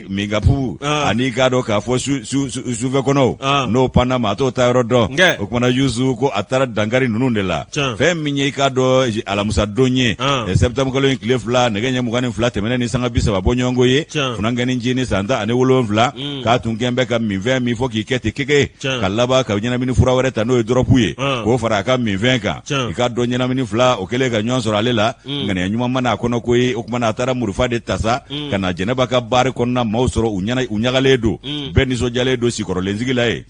minkapu ani i k'a dɔn k'a fɔ sufɛ kɔnɔw n'o panna maa t'o ta yɔrɔ dɔn o kumana Yusu ko a taara dankari ninnu de la fɛn min ye i k'a dɔn alamisa don ye septembre kalo in tile 2 nɛgɛ ɲɛ 22 tɛmɛnen ni sanga 30 bɔɲɔgɔnko ye funankɛnin san 17 k'a tun kɛn bɛ ka minfɛn min fɔ k'i kɛ ten keke ka laban ka ɲɛnamini fura wɛrɛ ta n'o ye dɔrɔpu ye k'o fara a ka minfɛn kan i k'a dɔn ɲɛnamini fila o kɛlen ka ɲɔgɔn sɔrɔ ale la ŋaniya ɲuman ma n'a kɔnɔ koyi o kumana a taara murufa de ta sa ka na Jɛnɛba ka bari kɔnɔna maaw sɔrɔ u ɲagalen don bɛɛ nisɔndiyalen don Sikɔrɔlen sigi la yen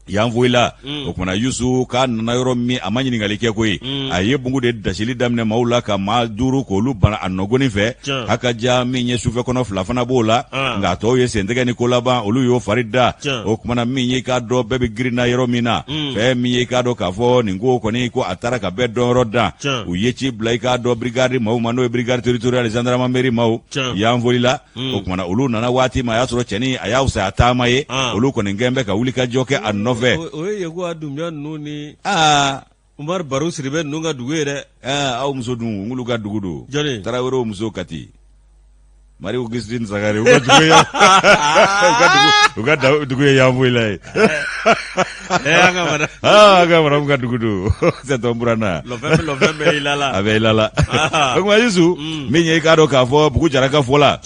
Yanfolila o kumana Yusu k'a nana yɔrɔ min a ma ɲininkali kɛ koyi a ye mugu de dasili daminɛ maaw la ka maa 5 k'olu bana a nɔgɔni fɛ haka ja min ye sufɛ kɔnɔ 2 fana b'o la nka a tɔw ye sentigɛ ni kolaban olu y'o fari da o kumana min ye k'a dɔn bɛɛ bɛ girin na yɔrɔ min na fɛn min ye k'a dɔn k'a fɔ nin ko kɔni ko a taara ka bɛɛ dɔnyɔrɔ dan u ye ci bila i k'a dɔn brigade maaw ma n'o ye brigade territoriale gendarmerie maaw Yanfolila o kumana olu nana waati min a y'a sɔrɔ cɛnin a y'a fisaya taama ye olu kɔni kɛn bɛ ka wuli ka jɔ kɛ a nɔfɛ o ye Yakuba Dunbiya ninnu ni Umaru Baro Sidibe ninnu ka dugu ye dɛ aw muso dun olu ka dugu don jɔnni Tarawelew muso Kati Marie Augustine Sangare u ka dugu ye u ka dugu ye Yanfolila ye an ka madame an ka madame ka dugu don c'est ton burana lɔfɛn bɛ i la la a bɛ i la la o tuma Yusu min ye i k'a dɔn k'a fɔ Bugu Jara ka fɔ la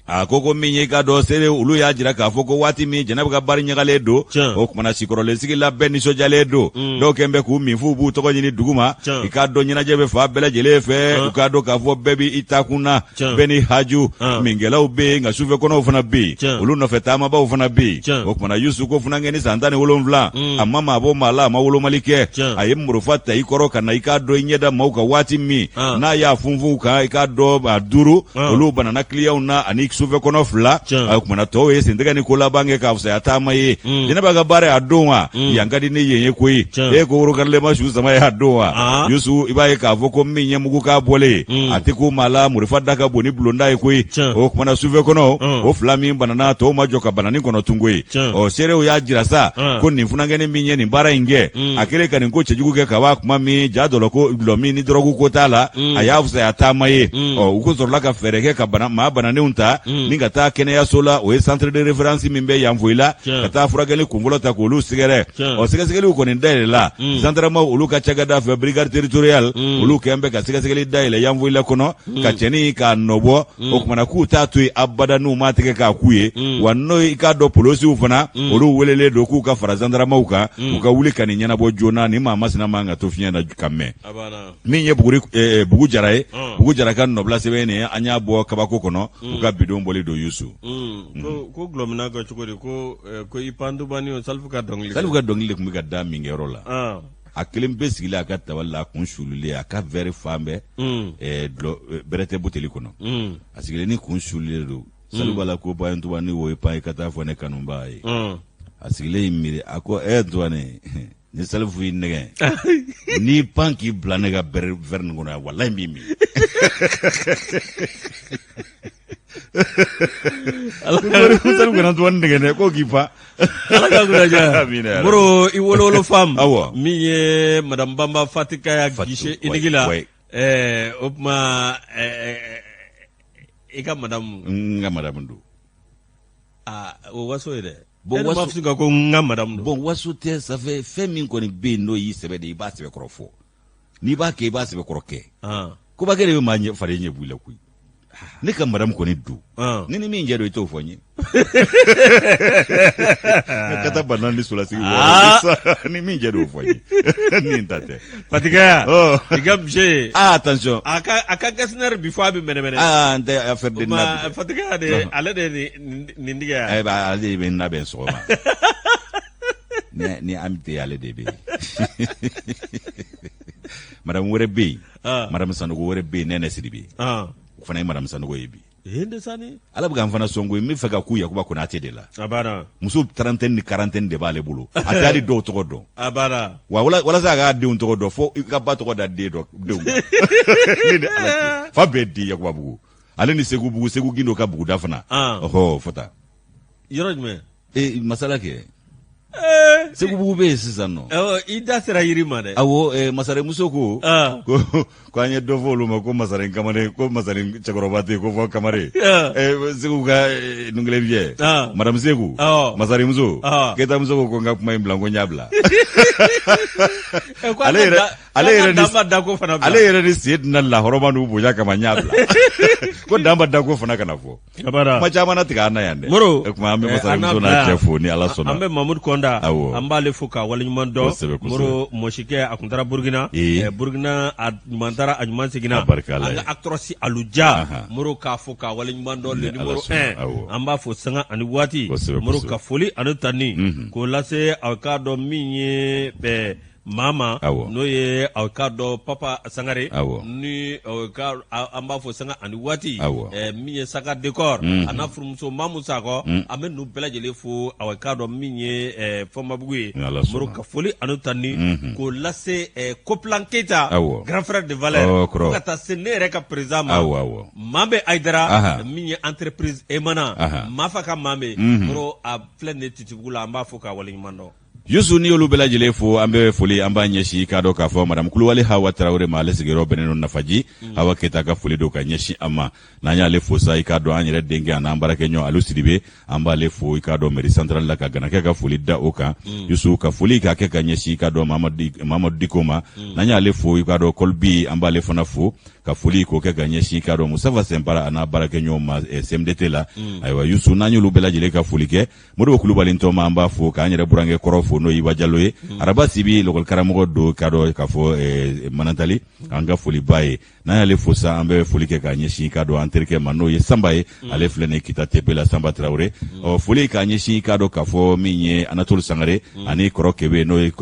a ko ko min ye i k'a dɔn seere olu y'a jira k'a fɔ ko waati min Jɛnɛba ka bari ɲagalen don o kumana Sikɔrɔlen sigi la bɛɛ nisɔndiyalen don dɔw kɛn bɛ k'u min f'u b'u tɔgɔ ɲini dugu ma i k'a dɔn ɲɛnajɛ bɛ fan bɛɛ lajɛlen fɛ u k'a dɔn k'a fɔ bɛɛ b'i ta kun na bɛɛ ni haju minkɛlaw bɛ yen nka sufɛ kɔnɔw fana bɛ yen olu nɔfɛ taamabaw fana bɛ yen o kumana Yusu ko funankɛnin san 17 a ma maa bɔ maa la a ma wolomali kɛ a ye murufa ta i kɔrɔ ka na i k'a dɔn i ɲɛ da maaw kan waati min n'a y'a funfun u kan i k'a dɔn a 5 olu banana kiliyanw na ani sufɛ kɔnɔ 2 o kumana tɔw ye sentigɛ ni ko laban kɛ k'a fisaya taama ye Jɛnɛba ka baara y'a don wa yan ka di ni yen ye koyi e ko worokarilen ma su sama y'a don wa Yusu i b'a ye k'a fɔ ko min ye mugu k'a bɔlen ye a tɛ ko maa la murufa da ka bon ni bulonda ye koyi o kumana sufɛ kɔnɔ o 2 min banana tɔw ma jɔ ka banani kɔnɔ tun koyi ɔ seerew y'a jira sa ko nin funankɛnin min ye nin baara in kɛ a kɛlen ka nin ko cɛjugu kɛ kaban kuma min ja dɔlɔ ko dɔlɔ min ni dɔrɔgu ko t'a la a y'a fisaya taama ye ɔ u ko sɔrɔla ka fɛɛrɛ kɛ ka bana maa bananenw ta ni ka taa kɛnɛyaso la o ye centre de référence min bɛ Yanfolila ka taa furakɛli kunfɔlɔ ta k'olu sɛgɛrɛ ɔ sɛgɛsɛgɛliw kɔni dayɛlɛla zandaramaw olu ka cakɛda fɛ brigade territoriale olu kɛn bɛ ka sɛgɛsɛgɛli dayɛlɛ Yanfolila kɔnɔ ka cɛnin k'a nɔbɔ o kumana k'u t'a to yen abada n'u m'a tigɛ k'a k'u ye wa n'o i k'a dɔn polosiw fana olu welelen don k'u ka fara zandaramaw kan u ka wuli ka nin ɲɛnabɔ joona ni maa masina man ka to fiɲɛ na ka mɛn min ye Bugu Jara ye Bugu Jara ka nɔbila sɛbɛn nin an y'a bɔ kabako kɔnɔ u ka bidon bɔli don Yusu ko gulɔminna kɛ cogo di ko ko i pantubani o Salifu ka dɔnkili Salifu ka dɔnkili de tun bɛ ka da minkɛyɔrɔ la a kelen bɛ sigilen a ka tabali la a kun sulilen a ka verre fan bɛɛ bɛrɛ tɛ buteli kɔnɔ a sigilen ni kun sulilen don Salifu b'a la ko pantubani wo i pan i ka taa fɔ ne kanubaa ye a sigilen y'i miiri a ko ɛ Ntubani Ni Salifu y'i nɛgɛn n'i pan k'i bila ne ka verre nin kɔnɔ yan, walayi n b'i min. Salifu kana to nɛgɛn dɛ, ko k'i pan. Ala ka kunna diya. Moro, i wolowolo femme min ye madame Banba Fatika ya guichet unique la, o tuma i ka madame. N ka madame don. Aa, o waso ye dɛ. Bon, waso ka ko n ka madame don. Bon, waso tɛ, ça fait fɛn min kɔni bɛ yen n'o y'i sɛbɛ de ye, i b'a sɛbɛkɔrɔ fɔ. N'i b'a kɛ, i b'a sɛbɛkɔrɔ kɛ. Kobakɛ de bɛ maa ɲɛ fari ɲɛ b'i la koyi. Ne ka madame kɔni don. Ni ni min jɛ don, i t'o fɔ n ye. Ka taa bana ni solasigi wɔɔrɔ. Ni min jɛ don, o fɔ n ye. Ni ta tɛ. Fatigɛ, i ka misi. Ah, attention. A ka getzner bi fɔ a bɛ mɛnɛmɛnɛ. Ah, n tɛ affaire de na. Fatigɛ de, ale de ye nin tigɛ yan. Eh, ale de bɛ n labɛn sɔgɔma. Ni an tɛ, ale de bɛ yen. Madame wɛrɛ bɛ yen. Madame Sanogo wɛrɛ bɛ yen, Nɛnɛ Sidibe. O fana ye madame Sanogo ye bi. Ala bɛ k'an fana sɔn koyi, n bɛ fɛ ka ku Yakuba Konate de la. A banna. Muso trentaine ni quarantaine de b'ale bolo. A tɛ hali dɔw tɔgɔ dɔn. A banna. Wa walasa a k'a denw tɔgɔ dɔn, fo i ka ba tɔgɔ da den dɔ denw. Ne ni Ala cɛ. Fa bɛɛ di Yakuba bugu. Ale ni Segu bugu, Segu Gindo ka buguda fana. Ɔhɔ, fo ta. Yɔrɔ jumɛn? Ee, masala kɛ. Segu bugu bɛ yen sisan nɔ. I da sera yiri ma dɛ. Awɔ, masaremuso ko ko an ye dɔ fɔ olu ma ko masaren kamalen, ko masaren cɛkɔrɔba tɛ yen ko fɔ kamalen. Segu ka nunkelen fiyɛ. Madame Segu. Masaremuso. Keyitamuso ko n ka kuma in bila, n ko n y'a bila. Ale yɛrɛ ni Seydina lahɔrɔma n'u bonya kama, n y'a bila. Ko danba dako fana kana fɔ. Kuma caman na tigɛ an na yan dɛ. Moro, o tuma an bɛ masaremuso n'a cɛ fo ni Ala sɔnna. An bɛ Mamudu Kɔnda, an b'ale fo k'a waleɲuman dɔn. Moro mɔsikɛ, a kun taara Burukina. Burukina, a ɲuman taara, a ɲuman seginna. An ka actrice Aluja, Moro k'a fo k'a waleɲuman dɔn, le numéro 1. An b'a fo sanga ani waati. Moro ka foli ani tanuni k'o lase aw k'a dɔn min ye maa ma, n'o ye aw k'a dɔn Papa Sangare ni an b'a fo sanga ani waati, min ye Saka Décor, a n'a furumuso Mamu Sakɔ. An bɛ ninnu bɛɛ lajɛlen fo aw k'a dɔn min ye Fɔnbabugu ye. Moro ka foli ani tanuni k'o lase Kopilan Keyita, grand frère de valeur, fo ka taa se ne yɛrɛ ka président ma, Mabe Ayidara, min ye entreprise Emana Mafa ka Mabe. Moro, a filɛ nin ye Titibugu la, an b'a fo k'a waleɲuman dɔn. Yusu, ni y'olu bɛɛ lajɛlen fo, an bɛ foli an b'a ɲɛsin k'a dɔn k'a fɔ madame Kulubali Hawa Tarawele ma, ale sigiyɔrɔ bɛnnen don Nafaji. Hawa Keyita ka foli don ka ɲɛsin an ma. N'an y'ale fo sa, i k'a dɔn an yɛrɛ denkɛ an'an baarakɛɲɔgɔn Alu Sidibe, an b'ale fo i k'a dɔn mairie centrale la, ka ganakɛ ka foli da o kan. Yusu, ka foli k'a kɛ ka ɲɛsin i k'a dɔn Mamadu Diko ma. N'an y'ale fo, i k'a dɔn Kɔlibi, an b'ale fana fo, ka foli k'o kɛ ka ɲɛsin i k'a dɔn Mustafa Sɛnpara a n'a baarakɛɲɔgɔn ma CMDT la. Ayiwa Yusu, n'an y'olu bɛɛ lajɛlen ka foli kɛ, Modibo Kulubali Ntɔma, an b'a fo, k'an yɛrɛ burankɛ kɔrɔ fo, n'o ye Iba Jalo ye. Araba Sibi, lakɔli karamɔgɔ don k'a dɔn k'a fɔ Manantali, an ka foli b'a ye. N'an y'ale fo sa, an bɛ foli kɛ k'a ɲɛsin k'a dɔn an terikɛ ma, n'o ye Sanba ye. Ale filɛ nin ye Kita TP la, Sanba Tarawele. Ɔ, foli k'a ɲɛsin k'a dɔn k'a fɔ min ye Anatole Sangare ani kɔrɔ Kebe, n'o ye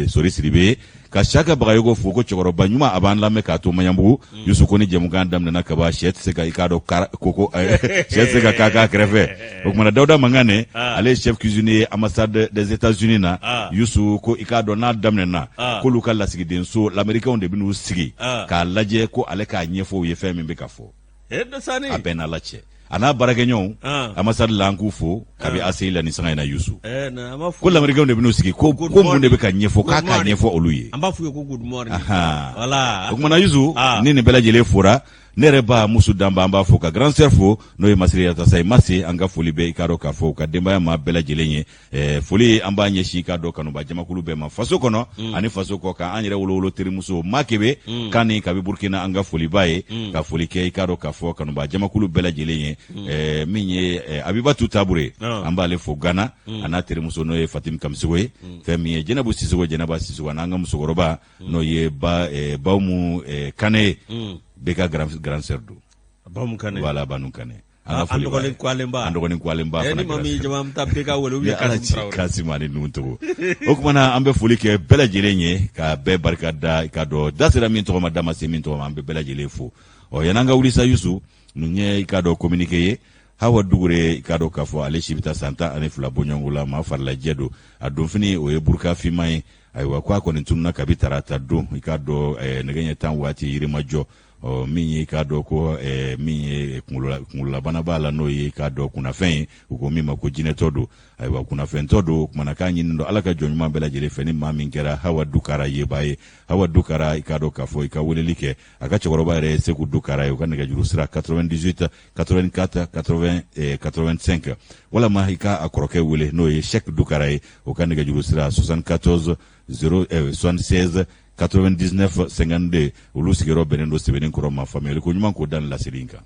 Sori Sidibe ye, ka Saka Bagayogo fo, ko cɛkɔrɔba ɲuman, a b'an lamɛn k'a to Maɲanbugu. Yusu, ko ni jɛmukan daminɛna kaban, sɛ tɛ se ka i k'a dɔn koko sɛ tɛ se ka k'a k'a kɛrɛfɛ. O kumana Dawuda Mangane, ale ye chef cuisinier ye ambassade des États-Unis na. Yusu, ko i k'a dɔn n'a daminɛna, k'olu ka lasigidenso l'américains de bɛn'u sigi k'a lajɛ, ko ale k'a ɲɛfɔ u ye fɛn min bɛ ka fɔ. A bɛɛ n'Ala cɛ, a n'a baarakɛɲɔgɔnw ambassade la, an k'u fo kabi ACI la ni sanga in na. Yusu, ko l'américains de bɛn'u sigi ko ko mun de bɛ ka ɲɛfɔ, k'a k'a ɲɛfɔ olu ye. An b'a f'u ye ko good morning. Voilà. O kumana Yusu, ni nin bɛɛ lajɛlen fora, ne yɛrɛ ba Musu Danba, an b'a fo, ka grand sœur fo, n'o ye Masire Yatasa ye. Mase, an ka foli bɛ i k'a dɔn k'a fɔ u ka denbaya ma bɛɛ lajɛlen ye. Foli an b'a ɲɛsin k'a dɔn kanuba jamakulu bɛɛ ma, faso kɔnɔ ani faso kɔ kan. An yɛrɛ wolowolo terimuso Makebe Kani kabi Burkina, an ka foli b'a ye. Ka foli kɛ i k'a dɔn k'a fɔ kanuba jamakulu bɛɛ lajɛlen ye. Min ye Abibatu Tabure, an b'ale fo Gana, a n'a terimuso n'o ye Fatim Kamisogo ye. Fɛn min ye Jɛnɛbu Sisogo, Jɛnɛba Sisogo, an'an ka musokɔrɔba n'o ye ba Bawumu Kane ye, bɛɛ ka grand sœur don. Bawumu Kane. Voilà, Bawumu Kane. An ka foli b'a ye. An dɔgɔnin Kwalenba fana. Ni maa min jama, an bɛ taa BK wele ou bien Kasim Tarawele. Kasim ani Nuhu Togo. O tuma na an bɛ foli kɛ bɛɛ lajɛlen ye, ka bɛɛ barika da, i k'a dɔn da sera min tɔgɔ ma, da ma se min tɔgɔ ma, an bɛ bɛɛ lajɛlen fo. Ɔ, yan'an ka wuli sa Yusu, nin ye i k'a dɔn communiqué ye. Hawa Dugure, i k'a dɔn k'a fɔ ale si bɛ taa san 12 bɔɲɔgɔnko la, maa farilajɛ don. A donfini o ye buruka finman ye. Ayiwa, ko a kɔni tununa kabi tarata don, i k'a dɔn, nɛgɛ ɲɛ 10 waati Yirimajɔ. Ɔ, min ye, i k'a dɔn ko min ye kunkololabana b'a la, n'o ye, i k'a dɔn, kunnafɛn ye, u ko min ma ko jinɛtɔ don. Ayiwa, kunnafɛntɔ don. O kumana k'a ɲini don Ala ka jɔn ɲuman bɛɛ lajɛlen fɛ, ni maa min kɛra Hawa Dukara yebaa ye, Hawa Dukara, i k'a dɔn k'a fɔ i ka weleli kɛ. A ka cɛkɔrɔba yɛrɛ ye Seku Dukara ye. U ka nɛgɛjuru sira 98 84 80 85, walama i ka a kɔrɔkɛ wele, n'o ye Sɛki Dukara ye, o ka nɛgɛjuru sira 74 0 76 99 52. Olu sigiyɔrɔ bɛnnen don Sebenikɔrɔ ma. Faamuyali ko ɲuman k'o da nin laseli in kan.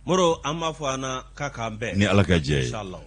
Moro, an b'a fɔ an na k'a k'an bɛn ni Ala ka jɛ ye. Inshallah.